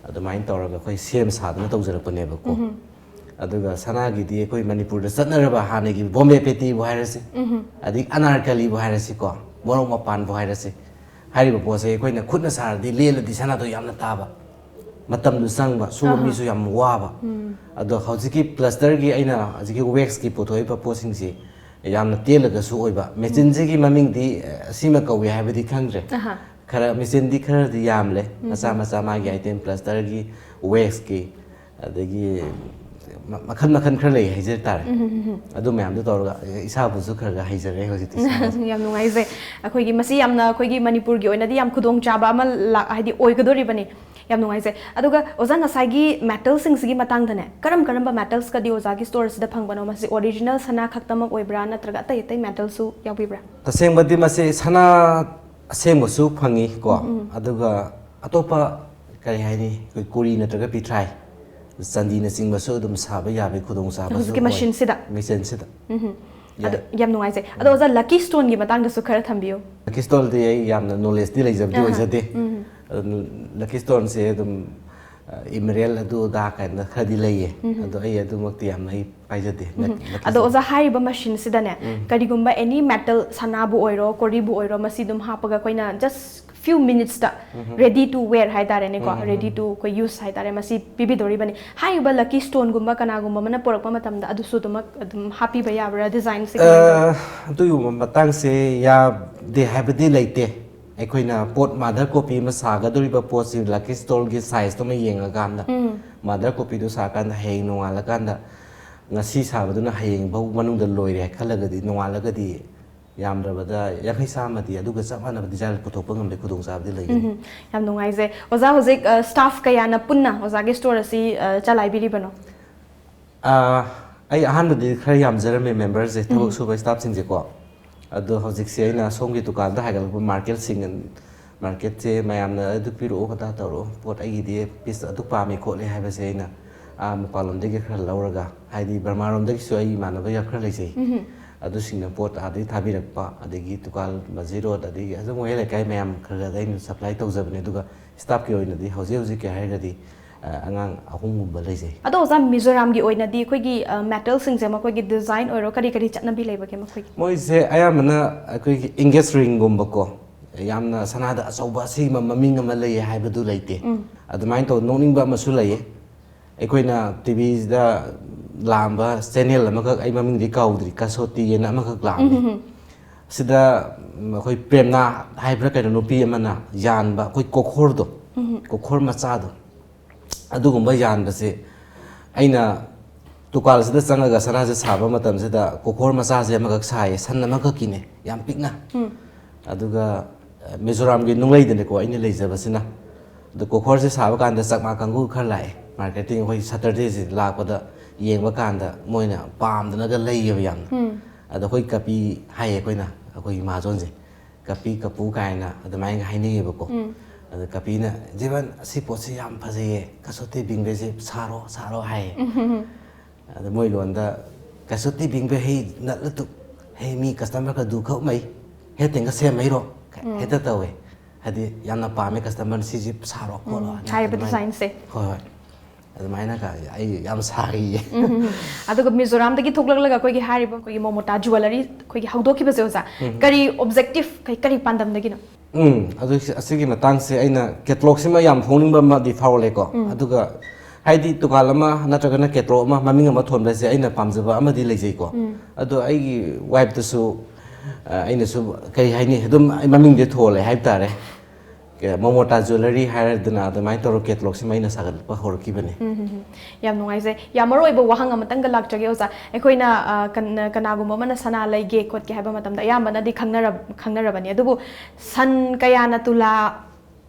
ꯑꯗꯨꯃꯥꯏꯅ ꯇꯧꯔꯒ ꯑꯩꯈꯣꯏ ꯁꯦꯝ ꯁꯥꯗꯅ ꯇꯧꯖꯔꯛꯄꯅꯦꯕꯀꯣ꯫ ꯑꯗꯨꯒ ꯁꯅꯥꯒꯤꯗꯤ ꯑꯩꯈꯣꯏ ꯃꯅꯤꯄꯨꯔꯗ ꯆꯠꯅꯔꯕ ꯍꯥꯟꯅꯒꯤ ꯕꯣꯝꯕꯦ ꯄꯦꯇꯤꯕꯨ ꯍꯥꯏꯔꯁꯤ, ꯑꯗꯒꯤ ꯑꯅꯥꯔꯀꯂꯤꯕꯨ ꯍꯥꯏꯔꯁꯤꯀꯣ, ꯃꯣꯔꯣꯛ ꯃꯄꯥꯟꯕꯨ ꯍꯥꯏꯔꯁꯤ, ꯍꯥꯏꯔꯤꯕ ꯄꯣꯠꯁꯦ ꯑꯩꯈꯣꯏꯅ ꯈꯨꯠꯅ ꯁꯥꯔꯗꯤ ꯂꯦꯜꯂꯗꯤ ꯁꯅꯥꯗꯣ ꯌꯥꯝꯅ ꯇꯥꯕ, ꯃꯇꯝꯗꯨ ꯆꯪꯕ, ꯁꯨꯕ ꯃꯤꯁꯨ ꯌꯥꯝ ꯋꯥꯕ꯫ ꯑꯗꯣ ꯍꯧꯖꯤꯛꯀꯤ ꯄ꯭ꯂꯁꯇꯔꯒꯤ, ꯑꯩꯅ ꯍꯧꯖꯤꯛꯀꯤ ꯋꯦꯛꯁꯀꯤ ꯄꯨꯊꯣꯛꯏꯕ ꯄꯣꯠꯁꯤꯡꯁꯤ ꯌꯥꯝꯅ ꯇꯦꯜꯂꯒꯁꯨ ꯑꯣꯏꯕ꯫ ꯃꯦꯆꯤꯟꯁꯤꯒꯤ ꯃꯃꯤꯡꯗꯤ ꯑꯁꯤꯃ ꯀꯧꯏ ꯍꯥꯏꯕꯗꯤ ꯈꯪꯗ꯭ꯔꯦ꯫ ꯈꯔ ꯃꯦꯆꯤꯟꯗꯤ ꯈꯔꯗꯤ ꯌꯥꯝꯂꯦ, ꯃꯆꯥ ꯃꯆꯥ ꯃꯥꯒꯤ ꯑꯥꯏꯇꯦꯝ, ꯄ꯭ꯂꯁꯇꯔꯒꯤ, ꯋꯦꯛꯁꯀꯤ, ꯑꯗꯒꯤ ꯃ-, ꯃꯈꯜ ꯃꯈꯜ ꯈꯔ ꯂꯩ ꯍꯥꯏꯖ ꯇꯥꯔꯦ꯫ ꯑꯗꯨ ꯃꯌꯥꯝꯗꯣ ꯇꯧꯔꯒ ꯏꯁꯥꯕꯨꯁꯨ ꯈꯔ ꯈꯔ ꯍꯩꯖꯔꯦ ꯍꯧꯖꯤꯛꯇꯤ ꯏꯁꯥꯃꯛꯁꯨ꯫ ꯌꯥꯝ ꯅꯨꯡꯉꯥꯏꯖꯩ꯫ ꯑꯩꯈꯣꯏꯒꯤ ꯃꯁꯤ ꯌꯥꯝꯅ ꯑꯩꯈꯣꯏꯒꯤ ꯃꯅꯤꯄꯨꯔꯒꯤ ꯑꯣꯏꯅꯗꯤ ꯌꯥꯝ ꯈꯨꯗꯣꯡꯆꯥꯕ ꯑꯃ ꯂꯥꯛ-, ꯍꯥꯏꯗꯤ ꯑꯣꯏꯒꯗꯣꯔꯤꯕꯅꯤ꯫ ꯌꯥꯝ ꯅꯨꯡꯉꯥꯏꯖꯩ꯫ ꯑꯗꯨꯒ ꯑꯣꯖꯥ, ꯉꯁꯥꯏꯒꯤ ꯃꯦꯇꯜꯁꯤꯡꯁꯤꯒꯤ ꯃꯇꯥꯡꯗꯅꯦ, ꯀꯔꯝ ꯀꯔꯝꯕ ꯃꯦꯇꯜꯁꯀꯗꯤ ꯑꯣꯖꯥꯒꯤ ꯁ꯭ꯇꯣꯔꯁꯤꯗ ꯐꯪꯕꯅꯣ? ꯃꯁꯤ ꯑꯣꯔꯤꯖꯤꯅꯦꯜ ꯁꯅꯥ ꯈꯛꯇꯃꯛ ꯑꯣꯏꯕ꯭ꯔꯥ ꯅꯠꯇ꯭ꯔꯒ ꯑꯇꯩ ꯑꯇꯩ ꯃꯦꯇꯜꯁꯨ ꯌꯥꯎꯕꯤꯕ꯭ꯔꯥ? ꯇꯁꯦꯡꯕꯗꯤ ꯃꯁꯤ ꯁꯅꯥ ꯑꯁꯦꯡꯕꯁꯨ ꯐꯪꯉꯤ ꯀꯣ, ꯑꯗꯨꯒ ꯑꯇꯣꯞꯄ ꯀꯔꯤ ꯍꯥꯏꯅꯤ, ꯑꯩꯈꯣꯏ ꯀꯣꯔꯤ ꯅꯠꯇ꯭ꯔꯒ ꯄꯤꯊ꯭ꯔꯥꯏ, ꯆꯥꯟꯗꯤꯅꯆꯤꯡꯕꯁꯨ ꯑꯗꯨꯝ ꯁꯥꯕ ꯌꯥꯕꯒꯤ ꯈꯨꯗꯣꯡꯆꯥꯕꯁꯨ ꯍꯧꯖꯤꯛꯀꯤ ꯑꯣꯏ꯫ ꯃꯦꯁꯤꯟꯁꯤꯗ? ꯃꯦꯁꯤꯟꯁꯤꯗ꯫ ꯎꯝ꯫ ꯌꯥꯏ꯫ ꯑꯗꯨ ꯌꯥꯝ ꯅꯨꯡꯉꯥꯏꯖꯩ꯫ ꯑꯗꯣ ꯑꯣꯖꯥ, ꯂꯛꯀꯤ ꯁ꯭ꯇꯣꯟꯒꯤ ꯃꯇꯥꯡꯗꯁꯨ ꯈꯔ ꯊꯝꯕꯤꯌꯨ꯫ ꯂꯛꯀꯤ ꯁ꯭ꯇꯣꯟꯗꯤ ꯑꯩ ꯌꯥꯝꯅ ꯅꯣꯂꯦꯖꯇꯤ ꯂꯩꯖꯕꯗꯤ ꯑꯍꯥ꯫ ꯑꯣꯏꯖꯗꯦ꯫ ꯎꯝ꯫ ꯑꯗꯨ ꯂꯛꯀꯤ ꯁ꯭ꯇꯣꯟꯁꯦ ꯑꯗꯨꯝ, ꯑ, ꯏꯃꯔꯦꯜ ꯑꯗꯨ ꯑꯗꯥ ꯀꯥꯏꯅ ꯈꯔꯗꯤ ꯂꯩꯌꯦ꯫ ꯎꯝ꯫ ꯑꯗꯣ ꯑꯩ ꯑꯗꯨꯃꯛꯇꯤ ꯌꯥꯝꯅ ꯑꯩ ꯄꯥꯏꯖꯗꯦ꯫ ꯎꯝ꯫ ꯂꯛ-, ꯂꯛꯀꯤ ꯑꯗꯣ ꯁ꯭ꯇꯣꯟ꯫ ꯑꯣꯖꯥ, ꯍꯥꯏꯔꯤꯕ ꯃꯦꯁꯤꯟꯁꯤꯗꯅꯦ, ꯎꯝ꯫ ꯀꯔꯤꯒꯨꯝꯕ ꯑꯦꯅꯤ ꯃꯦꯇꯜ, ꯁꯅꯥꯕꯨ ꯑꯣꯏꯔꯣ, ꯀꯣꯔꯤꯕꯨ ꯑꯣꯏꯔꯣ, ꯃꯁꯤ ꯑꯗꯨꯝ ꯍꯥꯞꯄꯒ ꯑꯩꯈꯣꯏꯅ just few minutesꯇ um. Ready to wear ꯍꯥꯏꯇꯥꯔꯦꯅꯦꯀꯣ, ꯎꯝ꯫ Ready to ꯑꯩꯈꯣꯏ ꯌꯨꯁ ꯍꯥꯏꯇꯥꯔꯦ, ꯃꯁꯤ ꯄꯤꯕꯤꯗꯧꯔꯤꯕꯅꯤ꯫ ꯍꯥꯏꯔꯤꯕ ꯂꯛꯀꯤ ꯁ꯭ꯇꯣꯟꯒꯨꯝꯕ ꯀꯅꯥꯒꯨꯝꯕ ꯑꯃꯅ ꯄꯨꯔꯛꯄ ꯃꯇꯝꯗ ꯑꯗꯨꯁꯨ ꯑꯗꯨꯃꯛ ꯑꯗꯨꯝ ꯍꯥꯞꯄꯤꯕ ꯌꯥꯕ꯭ꯔꯥ? ꯗꯤꯖꯥꯏꯟꯁꯦ ꯀꯃꯥꯏꯅ ꯇꯧꯏ? ꯑ, ꯑꯗꯨꯒꯨꯝꯕ ꯃꯇꯥꯡꯁꯦ ꯌꯥꯗꯦ ꯍꯥꯏꯕꯗꯤ ꯂꯩꯇꯦ꯫ ꯑꯩꯈꯣꯏꯅ ꯄꯣꯠ ꯃꯥꯗꯔ ꯀꯣꯄꯤ ꯑꯃ ꯁꯥꯒꯗꯧꯔꯤꯕ ꯄꯣꯠꯁꯤ ꯂꯛꯀꯤ ꯁ꯭ꯇꯣꯜꯒꯤ ꯁꯥꯏꯖꯇꯨꯃ ꯌꯦꯡꯉꯀꯥꯟꯗ, ꯃꯥꯗꯔ ꯀꯣꯄꯤꯗꯨ ꯁꯥꯀꯥꯟꯗ ꯍꯌꯦꯡ ꯅꯣꯡꯉꯥꯜꯂꯀꯥꯟꯗ ꯉꯁꯤ ꯁꯥꯕꯗꯨꯅ ꯍꯌꯦꯡ ꯐꯥꯎ ꯃꯅꯨꯡꯗ ꯂꯣꯏꯔꯦ ꯈꯜꯂꯒꯗꯤ, ꯅꯣꯡꯉꯥꯜꯂꯒꯗꯤ ꯌꯥꯝꯗ꯭ꯔꯕꯗ ꯌꯥꯡꯈꯩ ꯆꯥꯝꯃꯗꯤ ꯑꯗꯨꯒ ꯆꯞ ꯃꯥꯟꯅꯕ ꯗꯤꯖꯥꯏꯟ ꯄꯨꯊꯣꯛꯄ ꯉꯝꯕꯒꯤ ꯈꯨꯗꯣꯡꯆꯥꯕꯗꯤ ꯂꯩꯒꯅꯤ꯫ ꯎꯝ, ꯌꯥꯝ ꯅꯨꯡꯉꯥꯏꯖꯩ꯫ ꯑꯣꯖꯥ, ꯍꯧꯖꯤꯛ, ꯑ, ꯁ꯭ꯇꯥꯐ ꯀꯌꯥꯅ ꯄꯨꯟꯅ ꯑꯣꯖꯥꯒꯤ ꯁ꯭ꯇꯣꯔ ꯑꯁꯤ, ꯑ, ꯆꯂꯥꯏꯕꯤꯔꯤꯕꯅꯣ? ꯑ, ꯑꯩ ꯑꯍꯥꯟꯕꯗꯤ ꯈꯔ ꯌꯥꯝꯖꯔꯝꯃꯦ ꯃꯦꯝꯕꯔꯁꯦ, ꯊꯕꯛ ꯁꯨꯕ ꯁ꯭ꯇꯥꯐꯁꯤꯡꯁꯦꯀꯣ꯫ ꯑꯗꯣ ꯍꯧꯖꯤꯛꯁꯦ ꯑꯩꯅ ꯁꯣꯝꯒꯤ ꯗꯨꯀꯥꯟꯗ ꯍꯥꯏꯒꯠꯂꯛꯄ ꯃꯥꯔꯀꯦꯠꯁꯤꯡ, ꯃꯥꯔꯀꯦꯠꯁꯦ ꯃꯌꯥꯝꯅ ꯑꯗꯨ ꯄꯤꯔꯛꯑꯣ, ꯑꯗꯥ ꯇꯧꯔꯛꯑꯣ, ꯄꯣꯠ ꯑꯩꯒꯤꯗꯤ ꯄꯤꯁ ꯑꯗꯨ ꯄꯥꯝꯃꯤ ꯈꯣꯠꯂꯤ ꯍꯥꯏꯕꯁꯦ ꯑꯩꯅ, ꯑ, ꯃꯄꯥꯟꯂꯣꯝꯗꯒꯤ ꯈꯔ ꯂꯧꯔꯒ, ꯍꯥꯏꯗꯤ ꯕꯔꯃꯥꯔꯣꯝꯗꯒꯤꯁꯨ ꯑꯩ ꯏꯃꯥꯟꯅꯕ ꯌꯥꯝ ꯈꯔ ꯂꯩꯖꯩ꯫ ꯑꯗꯨꯁꯤꯡꯅ ꯄꯣꯠ ꯑꯥꯗꯒꯤ ꯊꯥꯕꯤꯔꯛꯄ, ꯑꯗꯒꯤ ꯗꯨꯀꯥꯟ ꯃꯖꯤ ꯔꯣꯗ, ꯑꯗꯒꯤ ꯑꯗꯨꯝ ꯃꯌꯥꯏ ꯂꯩꯀꯥꯏ ꯃꯌꯥꯝ ꯈꯔ ꯈꯔꯗ ꯑꯩꯅ ꯁꯄ꯭ꯂꯥꯏ ꯇꯧꯖꯕꯅꯦ꯫ ꯑꯗꯨꯒ ꯁ꯭ꯇꯥꯐꯀꯤ ꯑꯣꯏꯅꯗꯤ ꯍꯧꯖꯤꯛ ꯍꯧꯖꯤꯛꯀꯤ ꯍꯥꯏꯔꯒꯗꯤ, ꯑ, ꯑꯉꯥꯡ ꯑꯍꯨꯝꯒꯨꯝꯕ ꯂꯩꯖꯩ꯫ ꯑꯗꯣ ꯑꯣꯖꯥ, ꯃꯤꯖꯣꯔꯥꯝꯒꯤ ꯑꯣꯏꯅꯗꯤ ꯑꯩꯈꯣꯏꯒꯤ, ꯑ, ꯃꯦꯇꯜꯁꯤꯡꯁꯦ ꯃꯈꯣꯏꯒꯤ ꯗꯤꯖꯥꯏꯟ ꯑꯣꯏꯔꯣ, ꯀꯔꯤ ꯀꯔꯤ ꯆꯠꯅꯕꯤ ꯂꯩꯕꯒꯦ ꯃꯈꯣꯏꯒꯤ? ꯃꯣꯏꯁꯦ ꯑꯌꯥꯝꯕꯅ ꯑꯩꯈꯣꯏꯒꯤ engagement ring ꯒꯨꯝꯕꯀꯣ, ꯌꯥꯝꯅ ꯁꯅꯥꯗ ꯑꯆꯧꯕ ꯑꯁꯤꯒꯨꯝꯕ ꯃꯃꯤꯡ ꯑꯃ ꯂꯩꯌꯦ ꯍꯥꯏꯕꯗꯨ ꯂꯩꯇꯦ꯫ ꯑꯗꯨꯃꯥꯏꯅ ꯇꯧ ꯅꯣꯛꯅꯤꯡꯕ ꯑꯃꯁꯨ ꯂꯩꯌꯦ꯫ ꯑꯩꯈꯣꯏꯅ ꯇꯤ ꯚꯤꯗ ꯂꯥꯛꯑꯝꯕ ꯆꯦꯅꯦꯜ ꯑꯃꯈꯛ, ꯑꯩ ꯃꯃꯤꯡꯗꯤ ꯀꯥꯎꯗ꯭ꯔꯤ, ꯀꯁꯣꯇꯤꯑꯅ ꯑꯃꯈꯛ ꯂꯥꯛꯑꯝꯃꯤ꯫ ꯁꯤꯗ, ꯎꯝ, ꯑꯩꯈꯣꯏ ꯄ꯭ꯔꯦꯝꯅꯥ ꯍꯥꯏꯕ꯭ꯔꯥ ꯀꯩꯅꯣ, ꯅꯨꯄꯤ ꯑꯃꯅ ꯌꯥꯟꯕ ꯑꯩꯈꯣꯏ ꯀꯣꯈꯣꯔꯗꯣ, ꯀꯣꯈꯣꯔ ꯃꯆꯥꯗꯣ, ꯑꯗꯨꯒꯨꯝꯕ ꯌꯥꯟꯕꯁꯦ ꯑꯩꯅ ꯗꯨꯀꯥꯟꯁꯤꯗ ꯆꯪꯉꯒ ꯁꯅꯥꯁꯦ ꯁꯥꯕ ꯃꯇꯝꯁꯤꯗ ꯀꯣꯈꯣꯔ ꯃꯆꯥꯁꯦ ꯑꯃꯈꯛ ꯁꯥꯏꯌꯦ, ꯁꯟ ꯑꯃꯈꯛꯀꯤꯅꯦ, ꯌꯥꯝ ꯄꯤꯛꯅ꯫ ꯑꯗꯨꯒ, ꯑ, ꯃꯤꯖꯣꯔꯥꯝꯒꯤ ꯅꯨꯡꯂꯩꯗꯅꯦꯀꯣ ꯑꯩꯅ ꯂꯩꯖꯕꯁꯤꯅ꯫ ꯑꯗꯣ ꯀꯣꯈꯣꯔꯁꯦ ꯁꯥꯕ ꯀꯥꯟꯗ ꯆꯛꯃꯥ ꯀꯥꯡꯕꯨ ꯈꯔ ꯂꯥꯛꯑꯦ, ꯃꯥꯔꯀꯦꯇꯤꯡ ꯑꯩꯈꯣꯏ ꯁꯇꯔꯗꯦꯁꯤ ꯂꯥꯛꯄꯗ ꯌꯦꯡꯕ ꯀꯥꯟꯗ ꯃꯣꯏꯅ ꯄꯥꯝꯗꯅꯒ ꯂꯩꯌꯦꯕ ꯌꯥꯝꯅ꯫ ꯑꯗꯣ ꯑꯩꯈꯣꯏ ꯀꯄꯤ ꯍꯥꯏꯌꯦ ꯑꯩꯈꯣꯏꯅ, ꯑꯩꯈꯣꯏꯒꯤ ꯃꯍꯥꯖꯣꯟꯁꯦ, "ꯀꯄꯤ ꯀꯄꯨ" ꯀꯥꯏꯅ ꯑꯗꯨꯃꯥꯏꯅ ꯍꯥꯏꯅꯩꯌꯦꯕꯀꯣ꯫ ꯑꯗꯣ ꯀꯄꯤꯅ, "ꯖꯤꯕꯟ, ꯑꯁꯤ ꯄꯣꯠꯁꯤ ꯌꯥꯝ ꯐꯖꯩꯌꯦ, ꯀꯁꯣꯇꯤ ꯕꯤꯡꯕꯦꯁꯤ ꯁꯥꯔꯣ, ꯁꯥꯔꯣ" ꯍꯥꯏꯌꯦ꯫ ꯑꯗ ꯃꯣꯏ ꯂꯣꯟꯗ, "ꯀꯁꯣꯇꯤ ꯕꯤꯡꯕꯦ ꯍꯩ ꯅꯠꯂꯇꯨ, ꯍꯩ ꯃꯤ ꯀꯁꯇꯃꯔ ꯀꯗꯨ ꯈꯛ ꯃꯩ, ꯍꯦ ꯇꯦꯡꯒ ꯁꯦꯝꯃꯩꯔꯣ?" ꯍꯦꯛꯇ ꯇꯧꯋꯦ꯫ ꯍꯥꯏꯗꯤ ꯌꯥꯝꯅ ꯄꯥꯝꯃꯦ ꯀꯁꯇꯃꯔꯅ, "ꯁꯤꯁꯤ ꯁꯥꯔꯣ ꯈꯣꯠꯂꯣ" ꯍꯥꯏꯅ ꯍꯥꯏꯔꯤꯕ ꯑꯗꯨꯃꯥꯏꯅ꯫ ꯗꯤꯖꯥꯏꯟꯁꯦ꯫ ꯍꯣꯏ, ꯍꯣꯏ꯫ ꯑꯗꯨꯃꯥꯏꯅꯒ ꯑꯩ ꯌꯥꯝ ꯁꯥꯈꯤꯌꯦ꯫ ꯑꯗꯨꯒ ꯃꯤꯖꯣꯔꯥꯝꯗꯒꯤ ꯊꯣꯛꯂꯛꯂꯒ ꯑꯩꯈꯣꯏꯒꯤ ꯍꯥꯏꯔꯤꯕ ꯑꯩꯈꯣꯏꯒꯤ ꯃꯣꯃꯣꯇꯥ ꯖꯨꯋꯦꯂꯔꯤ ꯑꯩꯈꯣꯏꯒꯤ ꯍꯧꯗꯣꯛꯈꯤꯕꯁꯦ ꯑꯣꯖꯥ, ꯀꯔꯤ ꯑꯣꯕꯖꯦꯛꯇꯤꯚ, ꯀꯩ, ꯀꯔꯤ ꯄꯥꯟꯗꯝꯗꯒꯤꯅꯣ? ꯎꯝ, ꯑꯗꯨ ꯁꯤ-, ꯑꯁꯤꯒꯤ ꯃꯇꯥꯡꯁꯦ ꯑꯩꯅ ꯀꯦꯇꯂꯣꯛꯁꯤꯃ ꯌꯥꯝ ꯐꯣꯡꯅꯤꯡꯕ ꯑꯃꯗꯤ ꯐꯥꯎꯔꯦꯀꯣ꯫ ꯑꯗꯨꯒ ꯍꯥꯏꯗꯤ ꯗꯨꯀꯥꯟ ꯑꯃ ꯅꯠꯇ꯭ꯔꯒꯅ ꯀꯦꯇꯂꯣꯛ ꯑꯃ, ꯃꯃꯤꯡ ꯑꯃ ꯊꯣꯟꯕꯁꯦ ꯑꯩꯅ ꯄꯥꯝꯖꯕ ꯑꯃꯗꯤ ꯂꯩꯖꯩꯀꯣ꯫ ꯑꯗꯣ ꯑꯩꯒꯤ ꯋꯥꯏꯐꯇꯁꯨ ꯑ, ꯑꯩꯅꯁꯨ ꯀꯔꯤ ꯍꯥꯏꯅꯤ, ꯑꯗꯨꯝ ꯑꯩ ꯃꯃꯤꯡꯗꯤ ꯊꯣꯜꯂꯦ ꯍꯥꯏꯕ ꯇꯥꯔꯦ꯫ ꯀ-, ꯃꯣꯃꯣꯇꯥ ꯖ꯭ꯋꯦꯂꯔꯤ ꯍꯥꯏꯔꯗꯅ ꯑꯗꯨꯃꯥꯏꯅ ꯇꯧꯔꯒ ꯀꯦꯇꯂꯣꯛꯁꯤꯃ ꯑꯩꯅ ꯁꯥꯒꯠꯄ ꯍꯧꯔꯛꯈꯤꯕꯅꯤ꯫ ꯎꯝ, ꯍꯝ, ꯍꯝ꯫ ꯌꯥꯝ ꯅꯨꯡꯉꯥꯏꯖꯩ꯫ ꯌꯥꯝ ꯃꯔꯨ ꯑꯣꯏꯕ ꯋꯥꯍꯪ ꯑꯃꯇꯪꯒ ꯂꯥꯛꯆꯒꯦ ꯑꯣꯖꯥ꯫ ꯑꯩꯈꯣꯏꯅ, ꯑ, ꯀꯟ-, ꯀꯅꯥꯒꯨꯝꯕ ꯑꯃꯅ ꯁꯅꯥ ꯂꯩꯒꯦ ꯈꯣꯠꯀꯦ ꯍꯥꯏꯕ ꯃꯇꯝꯗ ꯑꯌꯥꯝꯕꯅꯗꯤ ꯈꯪꯅꯔꯕ-, ꯈꯪꯅꯔꯕꯅꯤ꯫ ꯑꯗꯨꯕꯨ ꯁꯟ ꯀꯌꯥꯅ ꯇꯨꯂꯥ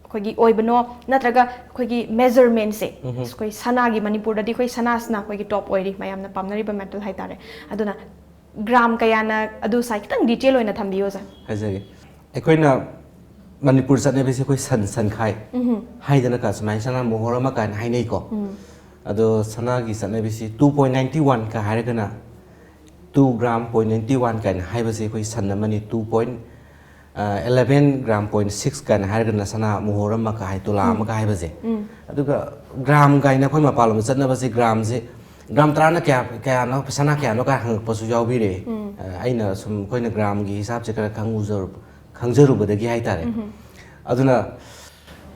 ꯑꯩꯈꯣꯏꯒꯤ ꯑꯣꯏꯕꯅꯣ, ꯅꯠꯇ꯭ꯔꯒ ꯑꯩꯈꯣꯏꯒꯤ measurementꯁꯦ, ꯎꯝꯍꯨꯝ꯫ ꯑꯩꯈꯣꯏ ꯁꯅꯥꯒꯤ, ꯃꯅꯤꯄꯨꯔꯗꯗꯤ ꯑꯩꯈꯣꯏ ꯁꯅꯥꯁꯤꯅ ꯑꯩꯈꯣꯏꯒꯤ top ꯑꯣꯏꯔꯤ, ꯃꯌꯥꯝꯅ ꯄꯥꯝꯅꯔꯤꯕ metal ꯍꯥꯏꯇꯥꯔꯦ꯫ ꯑꯗꯨꯅ ꯒ꯭ꯔꯥꯝ ꯀꯌꯥꯅ ꯑꯗꯨ ꯁꯥꯏ? ꯈꯤꯇꯪ detail ꯑꯣꯏꯅ ꯊꯝꯕꯤꯌꯨ, ꯑꯣꯖꯥ꯫ ꯍꯥꯏꯖꯒꯦ꯫ ꯑꯩꯈꯣꯏꯅ ꯃꯅꯤꯄꯨꯔ ꯆꯠꯅꯕꯤꯁꯦ ꯑꯩꯈꯣꯏ ꯁꯟ, ꯁꯟꯈꯥꯏ ꯎꯝꯍꯨꯝ꯫ ꯍꯥꯏꯗꯅ ꯀ ꯁꯨꯃꯥꯏꯅ ꯁꯅꯥ ꯃꯣꯍꯣꯔ ꯑꯃ ꯀꯥꯏꯅ ꯍꯥꯏꯅꯩꯀꯣ꯫ ꯎꯝ꯫ ꯑꯗꯣ ꯁꯅꯥꯒꯤ ꯆꯠꯅꯕꯤꯁꯤ two point ninety one ꯀ ꯍꯥꯏꯔꯒꯅ two gram point ninety one ꯀꯥꯏꯅ ꯍꯥꯏꯕꯁꯦ ꯑꯩꯈꯣꯏ ꯁꯟ ꯑꯃꯅꯤ, two point, ꯑ, eleven gram point six ꯀꯥꯏꯅ ꯍꯥꯏꯔꯒꯅ ꯁꯅꯥ ꯃꯣꯍꯣꯔ ꯑꯃ ꯀ ꯍꯥꯏ, ꯇꯨꯂꯥ ꯎꯝ꯫ ꯑꯃ ꯀ ꯍꯥꯏꯕꯁꯦ꯫ ꯎꯝ꯫ ꯑꯗꯨꯒ ꯒ꯭ꯔꯥꯝ ꯀꯥꯏꯅ ꯑꯩꯈꯣꯏ ꯃꯄꯥꯟꯂꯣꯝꯗ ꯆꯠꯅꯕꯁꯦ ꯒ꯭ꯔꯥꯝꯁꯦ, ꯒ꯭ꯔꯥꯝ ꯇꯔꯥꯅ ꯀꯌꯥ, ꯀꯌꯥꯅꯣ, ꯁꯅꯥ ꯀꯌꯥꯅꯣ ꯀꯥꯏ ꯍꯪꯉꯛꯄꯁꯨ ꯌꯥꯎꯕꯤꯔꯦ꯫ ꯎꯝ꯫ ꯑ, ꯑꯩꯅ ꯁꯨꯝ ꯑꯩꯈꯣꯏꯅ ꯒ꯭ꯔꯥꯝꯒꯤ ꯍꯤꯁꯥꯞꯁꯦ ꯈꯔ ꯈꯪꯉꯨꯖꯔꯨꯕ-, ꯈꯪꯖꯔꯨꯕꯗꯒꯤ ꯍꯥꯏꯇꯥꯔꯦ꯫ ꯎꯝꯍꯨꯝ꯫ ꯑꯗꯨꯅ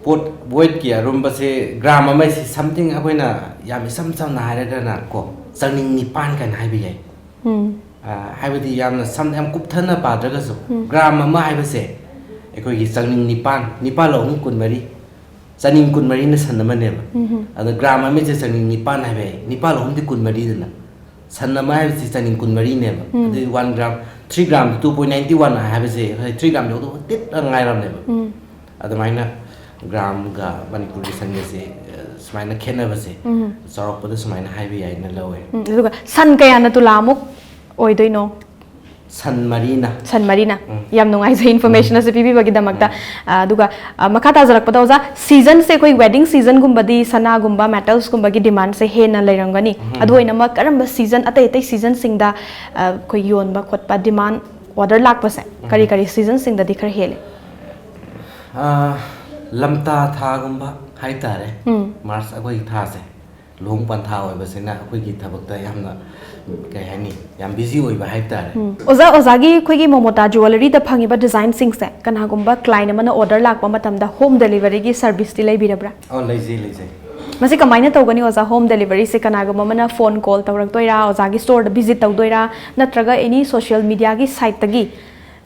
ꯄꯣꯠ, ꯋꯦꯠꯀꯤ ꯑꯔꯨꯝꯕꯁꯦ ꯒ꯭ꯔꯥꯝ ꯑꯃꯁꯤ something ꯑꯩꯈꯣꯏꯅ ꯌꯥꯝ ꯏꯁꯝ ꯁꯝꯅ ꯍꯥꯏꯔꯒꯅ ꯀꯣ, ꯆꯥꯡꯅꯤꯡ ꯅꯤꯄꯥꯟ ꯀꯥꯏꯅ ꯍꯥꯏꯕ ꯌꯥꯏ꯫ ꯎꯝ꯫ ꯑ, ꯍꯥꯏꯕꯗꯤ ꯌꯥꯝꯅ ꯁꯝ-, ꯌꯥꯝ ꯀꯨꯞꯊꯅ ꯄꯥꯗ꯭ꯔꯒꯁꯨ, ꯎꯝ꯫ ꯒ꯭ꯔꯥꯝ ꯑꯃ ꯍꯥꯏꯕꯁꯦ ꯑꯩꯈꯣꯏꯒꯤ ꯆꯥꯡꯅꯤꯡ ꯅꯤꯄꯥꯟ, ꯅꯤꯄꯥꯜ ꯑꯍꯨꯝ ꯀꯨꯟꯃꯔꯤ, ꯆꯥꯡꯅꯤꯡ ꯀꯨꯟꯃꯔꯤꯅ ꯁꯟ ꯑꯃꯅꯦꯕ꯫ ꯎꯝꯍꯨꯝ꯫ ꯑꯗ ꯒ꯭ꯔꯥꯝ ꯑꯃꯁꯦ ꯆꯥꯡꯅꯤꯡ ꯅꯤꯄꯥꯟ ꯍꯥꯏꯕ ꯌꯥꯏ, ꯅꯤꯄꯥꯜ ꯑꯍꯨꯝꯗꯤ ꯀꯨꯟꯃꯔꯤꯗꯅ꯫ ꯁꯟ ꯑꯃ ꯍꯥꯏꯕꯁꯤ ꯆꯥꯡꯅꯤꯡ ꯀꯨꯟꯃꯔꯤꯅꯦꯕ꯫ ꯎꯝ꯫ ꯑꯗꯨꯗꯤ one gram, three gram two point ninety one ꯍꯥꯏꯕꯁꯦ, ꯉꯁꯥꯏ three gram ꯌꯧꯗꯧꯕ ꯇꯤꯠ ꯉꯥꯏꯔꯕꯅꯦꯕ꯫ ꯎꯝ꯫ ꯑꯗꯨꯃꯥꯏꯅ ꯒ꯭ꯔꯥꯝꯒ ꯃꯅꯤꯄꯨꯔꯒꯤ ꯁꯟꯒꯁꯦ, ꯑ, ꯁꯨꯃꯥꯏꯅ ꯈꯦꯠꯅꯕꯁꯦ, ꯎꯝ꯫ ꯆꯥꯎꯔꯥꯛꯄꯗ ꯁꯨꯃꯥꯏꯅ ꯍꯥꯏꯕ ꯌꯥꯏꯅ ꯂꯧꯋꯦ꯫ ꯎꯝ, ꯑꯗꯨꯒ ꯁꯟ ꯀꯌꯥꯅ ꯇꯨꯂꯥꯃꯨꯛ ꯑꯣꯏꯗꯣꯏꯅꯣ? ꯁꯟ ꯃꯔꯤꯅ꯫ ꯁꯟ ꯃꯔꯤꯅ꯫ ꯎꯝ꯫ ꯌꯥꯝ ꯅꯨꯡꯉꯥꯏꯖꯩ information ꯎꯝ꯫ ꯑꯁꯤ ꯄꯤꯕꯤꯕꯒꯤꯗꯃꯛꯇ꯫ ꯎꯝ꯫ ꯑ, ꯑꯗꯨꯒ, ꯑ, ꯃꯈꯥ ꯇꯥꯖꯔꯛꯄꯗ ꯑꯣꯖꯥ, seasonꯁꯦ ꯑꯩꯈꯣꯏ wedding seasonꯒꯨꯝꯕꯗꯤ ꯁꯅꯥꯒꯨꯝꯕ, metals ꯀꯨꯝꯕꯒꯤ demandꯁꯦ ꯍꯦꯟꯅ ꯂꯩꯔꯝꯒꯅꯤ꯫ ꯎꯝ꯫ ꯑꯗꯨ ꯑꯣꯏꯅꯃꯛ ꯀꯔꯝꯕ season, ꯑꯇꯩ ꯑꯇꯩ seasonꯁꯤꯡꯗ, ꯑ, ꯑꯩꯈꯣꯏ ꯌꯣꯟꯕ ꯈꯣꯠꯄ, demand, order ꯂꯥꯛꯄꯁꯦ ꯀꯔꯤ ꯎꯝ꯫ ꯀꯔꯤ seasonꯁꯤꯡꯗꯗꯤ ꯈꯔ ꯍꯦꯜꯂꯤ? ꯑ, ꯂꯝꯇꯥ ꯊꯥꯒꯨꯝꯕ ꯍꯥꯏꯇꯥꯔꯦ꯫ ꯎꯝ꯫ March ꯑꯩꯈꯣꯏꯒꯤ ꯊꯥꯁꯦ꯫ ꯂꯨꯍꯣꯡ ꯄꯟꯊꯥ ꯑꯣꯏꯕꯁꯤꯅ ꯑꯩꯈꯣꯏꯒꯤ ꯊꯕꯛꯇ ꯌꯥꯝꯅ, ꯀꯩ ꯍꯥꯏꯅꯤ, ꯌꯥꯝ busy ꯑꯣꯏꯕ ꯍꯥꯏꯕ ꯇꯥꯔꯦ꯫ ꯎꯝ꯫ ꯑꯣꯖꯥ, ꯑꯣꯖꯥꯒꯤ ꯑꯩꯈꯣꯏꯒꯤ ꯃꯣꯃꯣꯇꯥ ꯖꯨꯋꯦꯂꯔꯤꯗ ꯐꯪꯉꯤꯕ designꯁꯤꯡꯁꯦ ꯀꯅꯥꯒꯨꯝꯕ client ꯑꯃꯅ order ꯂꯥꯛꯄ ꯃꯇꯝꯗ home deliveryꯒꯤ serviceꯇꯤ ꯂꯩꯕꯤꯔꯕ꯭ꯔꯥ? ꯑꯣ, ꯂꯩꯖꯩ, ꯂꯩꯖꯩ꯫ ꯃꯁꯤ ꯀꯃꯥꯏꯅ ꯇꯧꯒꯅꯤ ꯑꯣꯖꯥ, home deliveryꯁꯦ? ꯀꯅꯥꯒꯨꯝꯕ ꯑꯃꯅ phone call ꯇꯧꯔꯛꯇꯣꯏꯔꯥ, ꯑꯣꯖꯥꯒꯤ storeꯗ visit ꯇꯧꯗꯣꯏꯔꯥ, ꯅꯠꯇ꯭ꯔꯒ any social mediaꯒꯤ siteꯇꯒꯤ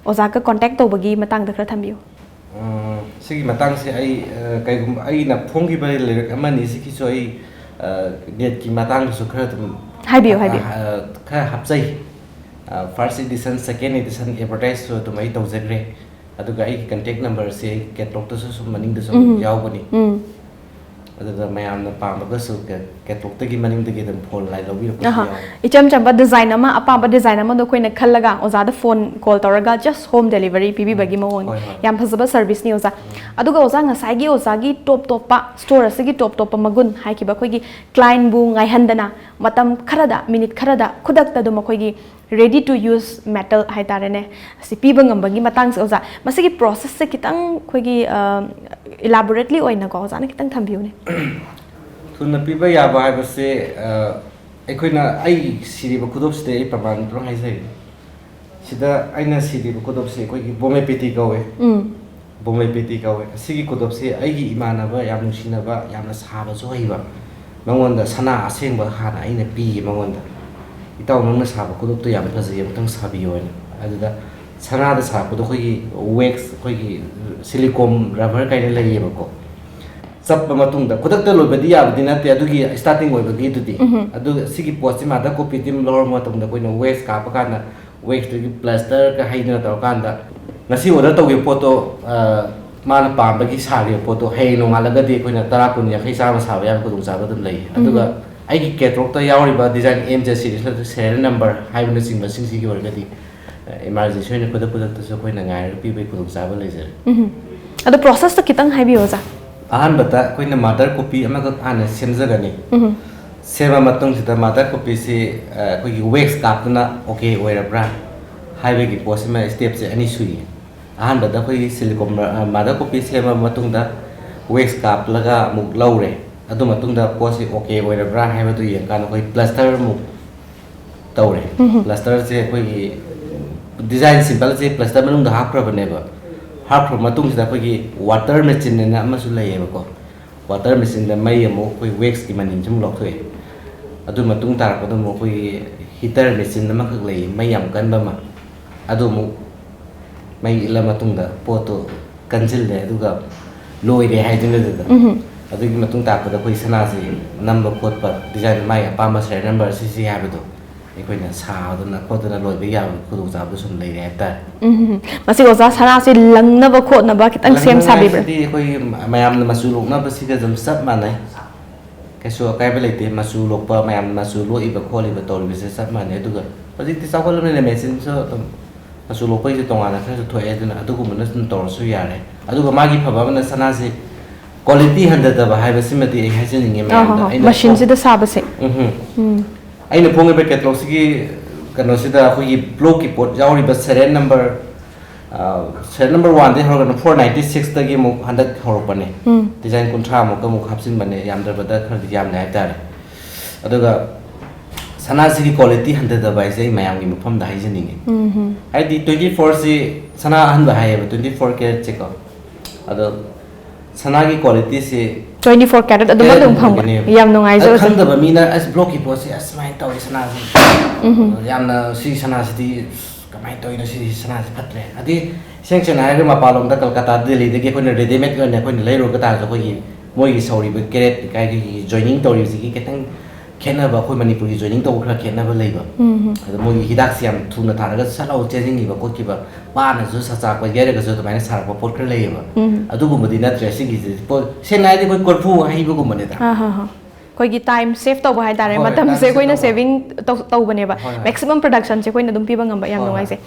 ꯑꯣꯖꯥꯒ ꯀꯣꯟꯇꯦꯛ ꯇꯧꯕꯒꯤ ꯃꯇꯥꯡꯗ ꯈꯔ ꯊꯝꯕꯤꯌꯨ꯫ ꯎꯝ, ꯁꯤꯒꯤ ꯃꯇꯥꯡꯁꯦ ꯑꯩ ꯑ, ꯀꯩꯒꯨꯝꯕ ꯑꯩꯅ ꯐꯣꯡꯈꯤꯕ ꯂꯥꯏꯔꯤꯛ ꯑꯃꯅꯤ ꯁꯤꯒꯤꯁꯨ ꯑꯩ ꯅꯦꯠꯀꯤ ꯃꯇꯥꯡꯗꯁꯨ ꯈꯔ ꯑꯗꯨꯝ ꯍꯥꯏꯕꯤꯌꯨ, ꯍꯥꯏꯕꯤꯌꯨ꯫ ꯑ, ꯈꯔ ꯍꯥꯞꯆꯩ꯫ ꯐꯥꯔꯁ ꯏꯗꯤꯁꯟ, ꯁꯦꯀꯦꯟ ꯏꯗꯤꯁꯟ ꯑꯦꯗꯚꯔꯇꯥꯏꯁꯁꯨ ꯑꯗꯨꯝ ꯑꯩ ꯇꯧꯖꯈ꯭ꯔꯦ꯫ ꯑꯗꯨꯒ ꯑꯩꯒꯤ ꯀꯟꯇꯦꯛ ꯅꯝꯕꯔꯁꯦ ꯑꯩ ꯀꯦꯇꯂꯣꯛꯇꯁꯨ ꯁꯨꯝ ꯃꯅꯤꯡꯗꯁꯨ ꯎꯝ꯫ ꯌꯥꯎꯕꯅꯤ꯫ ꯎꯝ꯫ ꯑꯗꯨꯗ ꯃꯌꯥꯝꯅ ꯄꯥꯝꯃꯒꯁꯨ ꯀꯦ- ꯀꯦꯇꯂꯣꯛꯇꯒꯤ ꯃꯅꯤꯡꯗꯒꯤ ꯑꯗꯨꯝ ꯐꯣꯟ ꯂꯥꯏꯟ ꯂꯧꯕꯤꯔꯛꯄꯁꯨ ꯑꯍ꯫ ꯌꯥꯎꯋꯤ꯫ ꯏꯆꯝ ꯆꯝꯕ ꯗꯤꯖꯥꯏꯟ ꯑꯃ, ꯑꯄꯥꯝꯕ ꯗꯤꯖꯥꯏꯟ ꯑꯃꯗꯣ ꯑꯩꯈꯣꯏꯅ ꯈꯜꯂꯒ ꯑꯣꯖꯥꯗ ꯐꯣꯟ ꯀꯣꯜ ꯇꯧꯔꯒ ꯖꯁ ꯍꯣꯝ ꯗꯦꯂꯤꯚꯔꯤ ꯄꯤꯕꯤꯕꯒꯤ ꯃꯑꯣꯡ꯫ ꯍꯣꯏ, ꯍꯣꯏ꯫ ꯌꯥꯝ ꯐꯖꯕ ꯁꯔꯚꯤꯁꯅꯤ ꯑꯣꯖꯥ꯫ ꯑꯗꯨꯒ ꯑꯣꯖꯥ, ꯉꯁꯥꯏꯒꯤ ꯑꯣꯖꯥꯒꯤ ꯇꯣꯞ ꯇꯣꯞꯄ ꯁ꯭ꯇꯣꯔ ꯑꯁꯤꯒꯤ ꯇꯣꯞ ꯇꯣꯞꯄ ꯃꯒꯨꯟ ꯍꯥꯏꯈꯤꯕ ꯑꯩꯈꯣꯏꯒꯤ ꯀ꯭ꯂꯥꯏꯟꯕꯨ ꯉꯥꯏꯍꯟꯗꯅ ꯃꯇꯝ ꯈꯔꯗ, ꯃꯤꯅꯤꯠ ꯈꯔꯗ ꯈꯨꯗꯛꯇ ꯑꯗꯨꯝ ꯑꯩꯈꯣꯏꯒꯤ ready to use metal ꯍꯥꯏꯇꯥꯔꯦꯅꯦ, ꯑꯁꯤ ꯄꯤꯕ ꯉꯝꯕꯒꯤ ꯃꯇꯥꯡꯁꯦ ꯑꯣꯖꯥ, ꯃꯁꯤꯒꯤ ꯄ꯭ꯔꯣꯁꯦꯁꯁꯦ ꯈꯤꯇꯪ ꯑꯩꯈꯣꯏꯒꯤ ꯏꯂꯥꯕꯣꯔꯦꯠꯂꯤ ꯑꯣꯏꯅꯀꯣ ꯑꯣꯖꯥꯅ ꯈꯤꯇꯪ ꯊꯝꯕꯤꯌꯨꯅꯦ꯫ ꯊꯨꯅ ꯄꯤꯕ ꯌꯥꯕ ꯍꯥꯏꯕꯁꯦ ꯑ, ꯑꯩꯈꯣꯏꯅ ꯑꯩ ꯁꯤꯔꯤꯕ ꯈꯨꯗꯣꯞꯁꯤꯗ ꯑꯩ ꯄ꯭ꯔꯃꯥꯟ ꯑꯗꯨꯝ ꯍꯥꯏꯖꯒꯦ꯫ ꯁꯤꯗ ꯑꯩꯅ ꯁꯤꯔꯤꯕ ꯈꯨꯗꯣꯞꯁꯦ ꯑꯩꯈꯣꯏꯒꯤ ꯕꯣꯝꯕꯦ ꯄꯦꯇꯤ ꯀꯧꯋꯦ꯫ ꯎꯝ꯫ ꯕꯣꯝꯕꯦ ꯄꯦꯇꯤ ꯀꯧꯋꯦ꯫ ꯑꯁꯤꯒꯤ ꯈꯨꯗꯣꯞꯁꯦ ꯑꯩꯒꯤ ꯏꯃꯥꯟꯅꯕ ꯌꯥꯝ ꯅꯨꯡꯁꯤꯅꯕ, ꯌꯥꯝꯅ ꯁꯥꯕꯁꯨ ꯍꯩꯕ, ꯃꯉꯣꯟꯗ ꯁꯅꯥ ꯑꯁꯦꯡꯕ ꯍꯥꯟꯅ ꯑꯩꯅ ꯄꯤꯌꯦ ꯃꯉꯣꯟꯗ, "ꯏꯇꯥꯎ, ꯅꯪꯅ ꯁꯥꯕ ꯈꯨꯗꯣꯞꯇꯣ ꯌꯥꯝ ꯐꯖꯩ, ꯑꯃꯨꯛꯇꯪ ꯁꯥꯕꯤꯌꯣ" ꯍꯥꯏꯅ꯫ ꯑꯗꯨꯗ ꯁꯅꯥꯗ ꯁꯥꯕꯗꯣ ꯑꯩꯈꯣꯏꯒꯤ ꯋꯦꯛꯁ, ꯑꯩꯈꯣꯏꯒꯤ ꯁꯤꯂꯤꯀꯣꯝ ꯔꯕꯔ ꯀꯥꯏꯅ ꯂꯩꯌꯦꯕꯀꯣ꯫ ꯆꯞꯄ ꯃꯇꯨꯡꯗ ꯈꯨꯗꯛꯇ ꯂꯣꯏꯕꯗꯤ ꯌꯥꯕꯗꯤ ꯅꯠꯇꯦ, ꯑꯗꯨꯒꯤ ꯁ꯭ꯇꯥꯔꯇꯤꯡ ꯑꯣꯏꯕꯒꯤꯗꯨꯗꯤ꯫ ꯎꯝꯍꯨꯝ꯫ ꯑꯗꯨꯒ ꯁꯤꯒꯤ ꯄꯣꯠꯁꯤꯃ ꯃꯥꯗꯔ ꯀꯣꯄꯤ ꯑꯗꯨꯝ ꯂꯧꯔꯕ ꯃꯇꯨꯡꯗ ꯑꯩꯈꯣꯏꯅ ꯋꯦꯛꯁ ꯀꯥꯞꯄ ꯀꯥꯟꯗ ꯋꯦꯛꯁꯇꯨꯒꯤ ꯄ꯭ꯂꯥꯁꯇꯔꯒ ꯍꯩꯗꯅ ꯇꯧꯔꯀꯥꯟꯗ ꯉꯁꯤ ꯑꯣꯔꯗꯔ ꯇꯧꯈꯤꯕ ꯄꯣꯠꯇꯣ, ꯑ, ꯃꯥꯅ ꯄꯥꯝꯕꯒꯤ ꯁꯥꯈꯤꯕ ꯄꯣꯠꯇꯣ ꯍꯌꯦꯡ ꯅꯣꯡꯉꯥꯜꯂꯒꯗꯤ ꯑꯩꯈꯣꯏꯅ ꯇꯔꯥ, ꯀꯨꯟ, ꯌꯥꯡꯈꯩ, ꯆꯥꯝꯃ ꯁꯥꯕ ꯌꯥꯕ ꯈꯨꯗꯣꯡꯆꯥꯕ ꯑꯗꯨꯝ ꯂꯩ꯫ ꯑꯗꯨꯒ ꯎꯝ꯫ ꯑꯩꯒꯤ ꯀꯦꯇꯂꯣꯛꯇ ꯌꯥꯎꯔꯤꯕ ꯗꯤꯖꯥꯏꯟ ꯑꯦꯝ ꯖꯦ ꯁꯤꯔꯤꯁ ꯅꯠꯇ꯭ꯔꯒ ꯁꯦꯔꯤꯌꯦꯜ ꯅꯝꯕꯔ ꯍꯥꯏꯕꯅꯆꯤꯡꯕꯁꯤꯡꯁꯤꯒꯤ ꯑꯣꯏꯔꯒꯗꯤ, ꯑ, ꯏꯃꯥꯔꯖꯦꯟꯁꯤ ꯑꯣꯏꯅ ꯈꯨꯗꯛ ꯈꯨꯗꯛꯇꯁꯨ ꯑꯩꯈꯣꯏꯅ ꯉꯥꯏꯔꯒ ꯄꯤꯕꯒꯤ ꯈꯨꯗꯣꯡꯆꯥꯕ ꯂꯩꯖꯔꯤ꯫ ꯎꯝ꯫ ꯑꯗꯣ ꯄ꯭ꯔꯣꯁꯦꯁꯇꯣ ꯈꯤꯇꯪ ꯍꯥꯏꯕꯤꯌꯨ ꯑꯣꯖꯥ꯫ ꯑꯍꯥꯟꯕꯗ ꯑꯩꯈꯣꯏꯅ ꯃꯥꯗꯔ ꯀꯣꯄꯤ ꯑꯃꯈꯛ ꯍꯥꯟꯅ ꯁꯦꯝꯖꯒꯅꯤ꯫ ꯎꯝ꯫ ꯁꯦꯝꯕ ꯃꯇꯨꯡꯁꯤꯗ ꯃꯥꯗꯔ ꯀꯣꯄꯤꯁꯤ, ꯑ, ꯑꯩꯈꯣꯏꯒꯤ ꯋꯦꯛꯁ ꯀꯥꯞꯇꯨꯅ ꯑꯣꯀꯦ ꯑꯣꯏꯔꯕ꯭ꯔꯥ ꯍꯥꯏꯕꯒꯤ ꯄꯣꯠꯁꯤꯃ ꯁ꯭ꯇꯦꯞꯁꯦ ꯑꯅꯤ ꯁꯨꯏ꯫ ꯑꯍꯥꯟꯕꯗ ꯑꯩꯈꯣꯏꯒꯤ ꯁꯤꯂꯤꯀꯣꯟ ꯃꯥꯗꯔ ꯀꯣꯄꯤ ꯁꯦꯝꯃꯕ ꯃꯇꯨꯡꯗ ꯋꯦꯛꯁ ꯀꯥꯞꯂꯒ ꯑꯃꯨꯛ ꯂꯧꯔꯦ꯫ ꯑꯗꯨ ꯃꯇꯨꯡꯗ ꯄꯣꯠꯁꯤ ꯑꯣꯀꯦ ꯑꯣꯏꯔꯕ꯭ꯔꯥ ꯍꯥꯏꯕꯗꯨ ꯌꯦꯡꯀꯥꯟꯗ ꯑꯩꯈꯣꯏ ꯄ꯭ꯂꯥꯁꯇꯔ ꯑꯃꯨꯛ ꯇꯧꯔꯦ꯫ ꯎꯝ꯫ ꯄ꯭ꯂꯥꯁꯇꯔꯁꯦ ꯑꯩꯈꯣꯏꯒꯤ ꯗꯤꯖꯥꯏꯟ ꯁꯤꯝꯄꯜꯁꯦ ꯄ꯭ꯂꯥꯁꯇꯔ ꯃꯅꯨꯡꯗ ꯍꯥꯞꯈ꯭ꯔꯕꯅꯦꯕ꯫ ꯍꯥꯞꯈ꯭ꯔꯕ ꯃꯇꯨꯡꯁꯤꯗ ꯑꯩꯈꯣꯏꯒꯤ ꯋꯥꯇꯔ ꯃꯦꯆꯤꯟ ꯑꯅ ꯑꯃꯁꯨ ꯂꯩꯌꯦꯕꯀꯣ꯫ ꯋꯥꯇꯔ ꯃꯦꯆꯤꯟꯗ ꯃꯩ ꯑꯃꯨꯛ ꯑꯩꯈꯣꯏ ꯋꯦꯛꯁꯀꯤ ꯃꯅꯤꯟꯁꯤ ꯑꯃꯨꯛ ꯂꯧꯊꯣꯛꯑꯦ꯫ ꯑꯗꯨ ꯃꯇꯨꯡ ꯇꯥꯔꯛꯄꯗ ꯑꯃꯨꯛ ꯑꯩꯈꯣꯏꯒꯤ ꯍꯤꯇꯔ ꯃꯦꯆꯤꯟ ꯑꯃꯈꯛ ꯂꯩꯌꯦ, ꯃꯩ ꯌꯥꯝ ꯀꯟꯕ ꯑꯃ꯫ ꯑꯗꯨ ꯑꯃꯨꯛ ꯃꯩ ꯏꯜꯂ ꯃꯇꯨꯡꯗ ꯄꯣꯠꯇꯣ ꯀꯟꯁꯤꯜꯂꯦ, ꯑꯗꯨꯒ ꯂꯣꯏꯔꯦ ꯍꯥꯏꯗꯨꯅ ꯑꯗꯨꯗ꯫ ꯑꯗꯨꯒꯤ ꯃꯇꯨꯡ ꯇꯥꯔꯛꯄꯗ ꯑꯩꯈꯣꯏ ꯁꯅꯥꯁꯤ ꯅꯝꯕ ꯈꯣꯠꯄ, ꯗꯤꯖꯥꯏꯟ ꯃꯥꯒꯤ ꯑꯄꯥꯝꯕ ꯁꯦꯔꯤꯌꯦꯜ ꯅꯝꯕꯔ ꯁꯤ ꯁꯤ ꯍꯥꯏꯕꯗꯣ ꯑꯩꯈꯣꯏꯅ ꯁꯥꯗꯅ ꯈꯣꯠꯇꯅ ꯂꯣꯏꯕ ꯌꯥꯕꯒꯤ ꯈꯨꯗꯣꯡꯆꯥꯕꯗꯨ ꯁꯨꯝ ꯂꯩꯔꯦ ꯍꯥꯏꯕ ꯇꯥꯔꯦ꯫ ꯎꯝ, ꯃꯁꯤ ꯑꯣꯖꯥ ꯁꯅꯥꯁꯤ ꯂꯪꯅꯕ ꯈꯣꯠꯅꯕ ꯈꯤꯇꯪ ꯁꯦꯝ ꯂꯪꯅꯉꯥꯏ ꯁꯥꯕꯤꯕ꯭ꯔꯥ? ꯁꯤꯗꯤ ꯑꯩꯈꯣꯏꯒꯤ ꯃꯌꯥꯝꯅ ꯃꯆꯨ ꯂꯣꯛꯅꯕꯁꯤꯒ ꯑꯗꯨꯝ ꯆꯞ ꯃꯥꯟꯅꯩ, ꯀꯩꯁꯨ ꯑꯀꯥꯏꯕ ꯂꯩꯇꯦ꯫ ꯃꯆꯨ ꯂꯣꯛꯄ, ꯃꯌꯥꯝ ꯃꯆꯨ ꯂꯣꯛꯏꯕ ꯈꯣꯠꯂꯤꯕ ꯇꯧꯔꯤꯕꯁꯦ ꯆꯞ ꯃꯥꯟꯅꯩ꯫ ꯑꯗꯨꯒ ꯍꯧꯖꯤꯛꯇꯤ ꯆꯥꯎꯈꯠꯂꯕꯅꯤꯅ ꯃꯦꯆꯤꯟꯁꯨ ꯑꯗꯨꯝ ꯃꯆꯨ ꯂꯣꯛꯄꯒꯤꯁꯨ ꯇꯣꯉꯥꯟꯅ ꯈꯔꯁꯨ ꯊꯣꯛꯑꯦ, ꯑꯗꯨꯅ ꯑꯗꯨꯒꯨꯝꯕꯅ ꯑꯗꯨꯝ ꯇꯧꯔꯁꯨ ꯌꯥꯔꯦ꯫ ꯑꯗꯨꯒ ꯃꯥꯒꯤ ꯐꯕ ꯑꯃꯅ ꯁꯅꯥꯁꯤ ꯀ꯭ꯋꯥꯂꯤꯇꯤ ꯍꯟꯊꯗꯕ ꯍꯥꯏꯕꯁꯤꯃꯗꯤ ꯑꯩ ꯍꯥꯏꯖꯅꯤꯡꯉꯤ ꯃꯌꯥꯝꯗ꯫ ꯑꯩꯅ ꯃꯁꯤꯟꯁꯤꯗ ꯁꯥꯕꯁꯦ꯫ ꯎꯝ꯫ ꯑꯩꯅ ꯐꯣꯡꯉꯤꯕ ꯀꯦꯇꯂꯣꯛꯁꯤꯒꯤ ꯀꯩꯅꯣꯁꯤꯗ ꯑꯩꯈꯣꯏꯒꯤ ꯕ꯭ꯂꯣꯛꯀꯤ ꯄꯣꯠ ꯌꯥꯎꯔꯤꯕ ꯁꯦꯔꯤꯌꯦꯜ ꯅꯝꯕꯔ, ꯁꯦꯔꯤꯌꯦꯜ ꯅꯝꯕꯔ ꯋꯥꯟꯗꯒꯤ ꯍꯧꯔꯒꯅ ꯐꯣꯔ ꯅꯥꯏꯟꯇꯤ ꯁꯤꯛꯁꯇꯒꯤ ꯑꯃꯨꯛ ꯍꯟꯗꯛ ꯍꯧꯔꯛꯄꯅꯦ꯫ ꯎꯝ꯫ ꯗꯤꯖꯥꯏꯟ ꯀꯨꯟꯊ꯭ꯔꯥꯃꯨꯛꯀ ꯑꯃꯨꯛ ꯍꯥꯞꯆꯤꯟꯕꯅꯦ, ꯌꯥꯝꯗ꯭ꯔꯕꯗ ꯈꯔꯗꯤ ꯌꯥꯝꯅ ꯍꯥꯏꯇꯥꯔꯦ꯫ ꯑꯗꯨꯒ ꯁꯅꯥꯁꯤꯒꯤ ꯀ꯭ꯋꯥꯂꯤꯇꯤ ꯍꯟꯊꯗꯕ ꯍꯥꯏꯁꯦ ꯑꯩ ꯃꯌꯥꯝꯒꯤ ꯃꯐꯝꯗ ꯍꯥꯏꯖꯅꯤꯡꯉꯤ꯫ ꯎꯝ ꯍꯝ꯫ ꯍꯥꯏꯗꯤ ꯇ꯭ꯋꯦꯟꯇꯤ ꯐꯣꯔꯁꯤ ꯁꯅꯥ ꯑꯍꯟꯕ ꯍꯥꯏꯌꯦꯕ, ꯇ꯭ꯋꯦꯟꯇꯤ ꯐꯣꯔ ꯀꯦꯔꯦꯠꯁꯦꯀꯣ꯫ ꯑꯗꯣ ꯁꯅꯥꯒꯤ ꯀ꯭ꯋꯥꯂꯤꯇꯤꯁꯤ ꯇ꯭ꯋꯦꯟꯇꯤ ꯐꯣꯔ ꯀꯦꯔꯦꯠ ꯑꯗꯨꯃꯛ ꯑꯗꯨꯝ ꯐꯪꯕ꯫ ꯑꯣꯏꯒꯅꯦꯕ꯫ ꯌꯥꯝ ꯅꯨꯡꯉꯥꯏꯖꯩ ꯑꯗꯣ ꯑꯣꯖꯥ꯫ ꯈꯪꯗꯕ ꯃꯤꯅ ꯑꯁ ꯕ꯭ꯂꯣꯛꯀꯤ ꯄꯣꯠꯁꯤ ꯑꯁ ꯁꯨꯃꯥꯏꯅ ꯇꯧꯋꯤ ꯁꯅꯥꯁꯤ꯫ ꯎꯝ ꯍꯝ꯫ ꯌꯥꯝꯅ ꯁꯤ ꯁꯅꯥꯁꯤꯗꯤ ꯀꯃꯥꯏꯅ ꯇꯧꯔꯤꯅꯣ, ꯁꯤꯗꯤ ꯁꯅꯥꯁꯤ ꯐꯠꯇ꯭ꯔꯦ꯫ ꯑꯗꯤ ꯏꯁꯦꯡ ꯁꯦꯡꯅ ꯍꯥꯏꯔꯒ ꯃꯄꯥꯟꯂꯣꯝꯗ ꯀꯜꯀꯇꯥ, ꯗꯦꯜꯂꯤꯗꯒꯤ ꯑꯩꯈꯣꯏꯅ ꯔꯦꯗꯤꯃꯦꯗ ꯑꯣꯏꯅ ꯑꯩꯈꯣꯏꯅ ꯂꯩꯔꯨꯔꯒ ꯇꯥꯔꯁꯨ ꯑꯩꯈꯣꯏꯒꯤ ꯃꯣꯏꯒꯤ ꯁꯧꯔꯤꯕ ꯀꯦꯔꯦꯠ ꯀꯥꯏꯒꯤ ꯖꯣꯏꯅꯤꯡ ꯇꯧꯔꯤꯕꯁꯤꯒꯤ ꯈꯤꯇꯪ ꯈꯦꯠꯅꯕ, ꯑꯩꯈꯣꯏ ꯃꯅꯤꯄꯨꯔꯒꯤ ꯖꯣꯏꯅꯤꯡ ꯇꯧꯕ ꯈꯔ ꯈꯦꯠꯅꯕ ꯂꯩꯕ꯫ ꯎꯝ ꯍꯝ꯫ ꯑꯗ ꯃꯣꯏꯒꯤ ꯍꯤꯗꯥꯛꯁꯤ ꯌꯥꯝ ꯊꯨꯅ ꯊꯥꯔꯒ ꯁꯠ ꯂꯥꯎ ꯆꯦꯟꯁꯤꯟꯈꯤꯕ ꯈꯣꯠꯈꯤꯕ, ꯄꯥꯅꯁꯨ ꯁꯆꯥꯛꯄ ꯌꯩꯔꯒꯁꯨ ꯑꯗꯨꯃꯥꯏꯅ ꯁꯥꯔꯛꯄ ꯄꯣꯠ ꯈꯔ ꯂꯩꯌꯦꯕ꯫ ꯎꯝ꯫ ꯑꯗꯨꯒꯨꯝꯕꯗꯤ ꯅꯠꯇ꯭ꯔꯦ ꯁꯤꯒꯤꯁꯤꯗꯤ꯫ ꯄꯣꯠ ꯁꯦꯡꯅ ꯍꯥꯏꯔꯗꯤ ꯑꯩꯈꯣꯏ ꯀꯣꯔꯐꯨ ꯍꯩꯕꯒꯨꯝꯕꯅꯤꯗ꯫ ꯑꯥ ꯍꯥ ꯍꯥ꯫ ꯑꯩꯈꯣꯏꯒꯤ ꯇꯥꯏꯝ ꯁꯦꯚ ꯇꯧꯕ ꯍꯥꯏꯇꯥꯔꯦ, ꯍꯣꯏ, ꯃꯇꯝꯁꯦ ꯇꯥꯏꯝ ꯁꯦꯚ ꯑꯩꯈꯣꯏꯅ ꯇꯧꯕ꯫ ꯁꯦꯚꯤꯡ ꯇꯧ-, ꯇꯧꯕꯅꯦꯕ꯫ ꯍꯣꯏ, ꯍꯣꯏ꯫ ꯃꯦꯛꯁꯤꯃꯝ ꯄ꯭ꯔꯗꯛꯁꯟꯁꯦ ꯑꯩꯈꯣꯏꯅ ꯑꯗꯨꯝ ꯄꯤꯕ ꯉꯝꯕ, ꯌꯥꯝ ꯍꯣꯏ, ꯍꯣꯏ꯫ ꯅꯨꯡꯉꯥꯏꯖꯩ꯫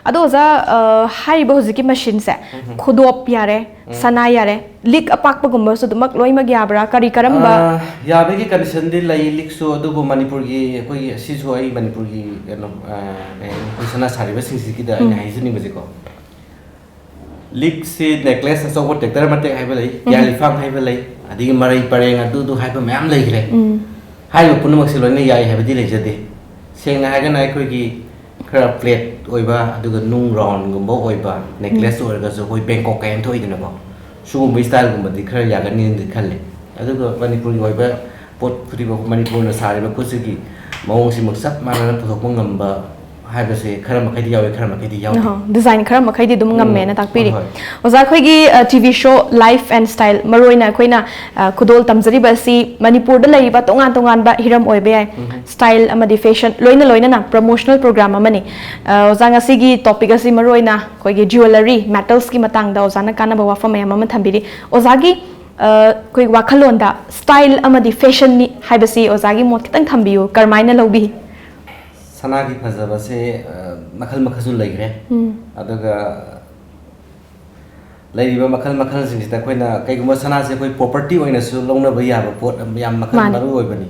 ꯑꯗꯣ ꯑꯣꯖꯥ, ꯑ, ꯍꯥꯏꯔꯤꯕ ꯍꯧꯖꯤꯛꯀꯤ ꯃꯁꯤꯟꯁꯦ, ꯎꯝ ꯍꯝ꯫ ꯈꯨꯗꯣꯞ ꯌꯥꯔꯦ, ꯎꯝ꯫ ꯁꯅꯥ ꯌꯥꯔꯦ, ꯂꯤꯛ ꯑꯄꯥꯛꯄꯒꯨꯝꯕꯁꯨ ꯑꯗꯨꯃꯛ ꯂꯣꯏꯅꯃꯛ ꯌꯥꯕ꯭ꯔꯥ? ꯀꯔꯤ ꯀꯔꯝꯕ? ꯑ, ꯌꯥꯕꯒꯤ ꯀꯟꯗꯤꯁꯟꯗꯤ ꯂꯩ, ꯂꯤꯛꯁꯨ, ꯑꯗꯨꯕꯨ ꯃꯅꯤꯄꯨꯔꯒꯤ ꯑꯩꯈꯣꯏꯒꯤ, ꯁꯤꯁꯨ ꯑꯩ ꯃꯅꯤꯄꯨꯔꯒꯤ ꯀꯩꯅꯣ, ꯑ, ꯀꯩ ꯍꯥꯏꯅꯤ, ꯑꯩꯈꯣꯏ ꯁꯅꯥ ꯁꯥꯔꯤꯕꯁꯤꯡꯁꯤꯒꯤꯗ ꯑꯩꯅ ꯎꯝ꯫ ꯍꯥꯏꯖꯅꯤꯡꯕꯁꯦꯀꯣ, ꯂꯤꯛꯁꯤ ꯅꯦꯀ꯭ꯂꯦꯁ ꯑꯆꯧꯕ ꯇꯦꯛꯇꯔ ꯃꯇꯦꯛ ꯍꯥꯏꯕ ꯂꯩ, ꯎꯝ꯫ ꯌꯥꯂꯤꯐꯥꯡ ꯍꯥꯏꯕ ꯂꯩ, ꯑꯗꯒꯤ ꯃꯔꯩ ꯄꯔꯦꯡ ꯑꯗꯨꯗꯨ ꯍꯥꯏꯕ ꯃꯌꯥꯝ ꯂꯩꯈ꯭ꯔꯦ꯫ ꯎꯝ꯫ ꯍꯥꯏꯔꯤꯕ ꯄꯨꯝꯅꯃꯛꯁꯤ ꯂꯣꯏꯅ ꯌꯥꯏ ꯍꯥꯏꯕꯗꯤ ꯂꯩꯖꯗꯦ꯫ ꯁꯦꯡꯅ ꯍꯥꯏꯔꯒꯅ ꯑꯩꯈꯣꯏꯒꯤ ꯈꯔ ꯐ꯭ꯂꯦꯠ ꯑꯣꯏꯕ, ꯑꯗꯨꯒ ꯅꯨꯡ ꯔꯥꯎꯟꯒꯨꯝꯕ ꯑꯣꯏꯕ ꯅꯦꯀ꯭ꯂꯦꯁ ꯎꯝ꯫ ꯑꯣꯏꯔꯒꯁꯨ ꯑꯩꯈꯣꯏ ꯕꯦꯡꯀꯣꯛ ꯀꯥꯏꯅ ꯊꯣꯛꯏꯗꯅꯀꯣ, ꯁꯤꯒꯨꯝꯕ ꯁ꯭ꯇꯥꯏꯜꯒꯨꯝꯕꯗꯤ ꯈꯔ ꯌꯥꯒꯅꯤꯅꯗꯤ ꯈꯜꯂꯦ꯫ ꯑꯗꯨꯒ ꯃꯅꯤꯄꯨꯔꯒꯤ ꯑꯣꯏꯕ ꯄꯣꯠ ꯈꯨꯗꯤꯡꯃꯛ, ꯃꯅꯤꯄꯨꯔꯅ ꯁꯥꯔꯤꯕ ꯈꯨꯠꯁꯨꯒꯤ ꯃꯑꯣꯡꯁꯤꯃꯛ ꯆꯞ ꯃꯥꯟꯅꯅ ꯄꯨꯊꯣꯛꯄ ꯉꯝꯕ ꯍꯥꯏꯕꯁꯦ ꯈꯔ ꯃꯈꯩꯗꯤ ꯌꯥꯎꯋꯤ, ꯈꯔ ꯃꯈꯩꯗꯤ ꯌꯥꯎꯗꯦ꯫ ꯗꯤꯖꯥꯏꯟ ꯈꯔ ꯃꯈꯩꯗꯤ ꯑꯗꯨꯝ ꯉꯝꯃꯦꯅ ꯎꯝ, ꯇꯥꯛꯄꯤꯔꯤ꯫ ꯍꯣꯏ, ꯍꯣꯏ꯫ ꯑꯣꯖꯥ, ꯑꯩꯈꯣꯏꯒꯤ T V show Life and Style, ꯃꯔꯨꯑꯣꯏꯅ ꯑꯩꯈꯣꯏꯅ ꯑ, ꯈꯨꯗꯣꯜ ꯇꯝꯖꯔꯤꯕ ꯑꯁꯤ ꯃꯅꯤꯄꯨꯔꯗ ꯂꯩꯔꯤꯕ ꯇꯣꯉꯥꯟ ꯇꯣꯉꯥꯟꯕ ꯍꯤꯔꯝ ꯑꯣꯏꯕ ꯌꯥꯏ, ꯁ꯭ꯇꯥꯏꯜ ꯑꯃꯗꯤ ꯐꯦꯁꯟ ꯂꯣꯏꯅ ꯂꯣꯏꯅꯅ ꯄ꯭ꯔꯃꯣꯁꯅꯦꯜ ꯄ꯭ꯔꯣꯒ꯭ꯔꯥꯝ ꯑꯃꯅꯤ꯫ ꯑ, ꯑꯣꯖꯥ, ꯉꯁꯤꯒꯤ ꯇꯣꯄꯤꯛ ꯑꯁꯤ ꯃꯔꯨꯑꯣꯏꯅ ꯑꯩꯈꯣꯏꯒꯤ ꯖ꯭ꯋꯦꯂꯔꯤ, ꯃꯦꯇꯜꯁꯀꯤ ꯃꯇꯥꯡꯗ ꯑꯣꯖꯥꯅ ꯀꯥꯟꯅꯕ ꯋꯥꯐꯝ ꯃꯌꯥꯝ ꯑꯃ ꯊꯝꯕꯤꯔꯤ꯫ ꯑꯣꯖꯥꯒꯤ ꯑ, ꯑꯩꯈꯣꯏ ꯋꯥꯈꯜꯂꯣꯟꯗ ꯁ꯭ꯇꯥꯏꯜ ꯑꯃꯗꯤ ꯐꯦꯁꯟꯅꯤ ꯍꯥꯏꯕꯁꯤ ꯑꯣꯖꯥꯒꯤ ꯃꯣꯠ ꯈꯤꯇꯪ ꯊꯝꯕꯤꯌꯨ, ꯀꯔꯝꯍꯥꯏꯅ ꯂꯧꯕꯤ? ꯁꯅꯥꯒꯤ ꯐꯖꯕꯁꯦ, ꯑ, ꯃꯈꯜ ꯃꯈꯜꯁꯨ ꯂꯩꯈ꯭ꯔꯦ꯫ ꯑꯗꯨꯒ ꯂꯩꯔꯤꯕ ꯃꯈꯜ ꯃꯈꯜꯁꯤꯡꯁꯤꯗ ꯑꯩꯈꯣꯏꯅ ꯀꯩꯒꯨꯝꯕ ꯁꯅꯥꯁꯦ ꯑꯩꯈꯣꯏ ꯄ꯭ꯔꯣꯄꯔꯇꯤ ꯑꯣꯏꯅꯁꯨ ꯂꯧꯅꯕ ꯌꯥꯕ ꯄꯣꯠ ꯌꯥꯝ ꯃꯈꯜ ꯃꯥꯅꯤ꯫ ꯃꯔꯨ ꯑꯣꯏꯕꯅꯤ꯫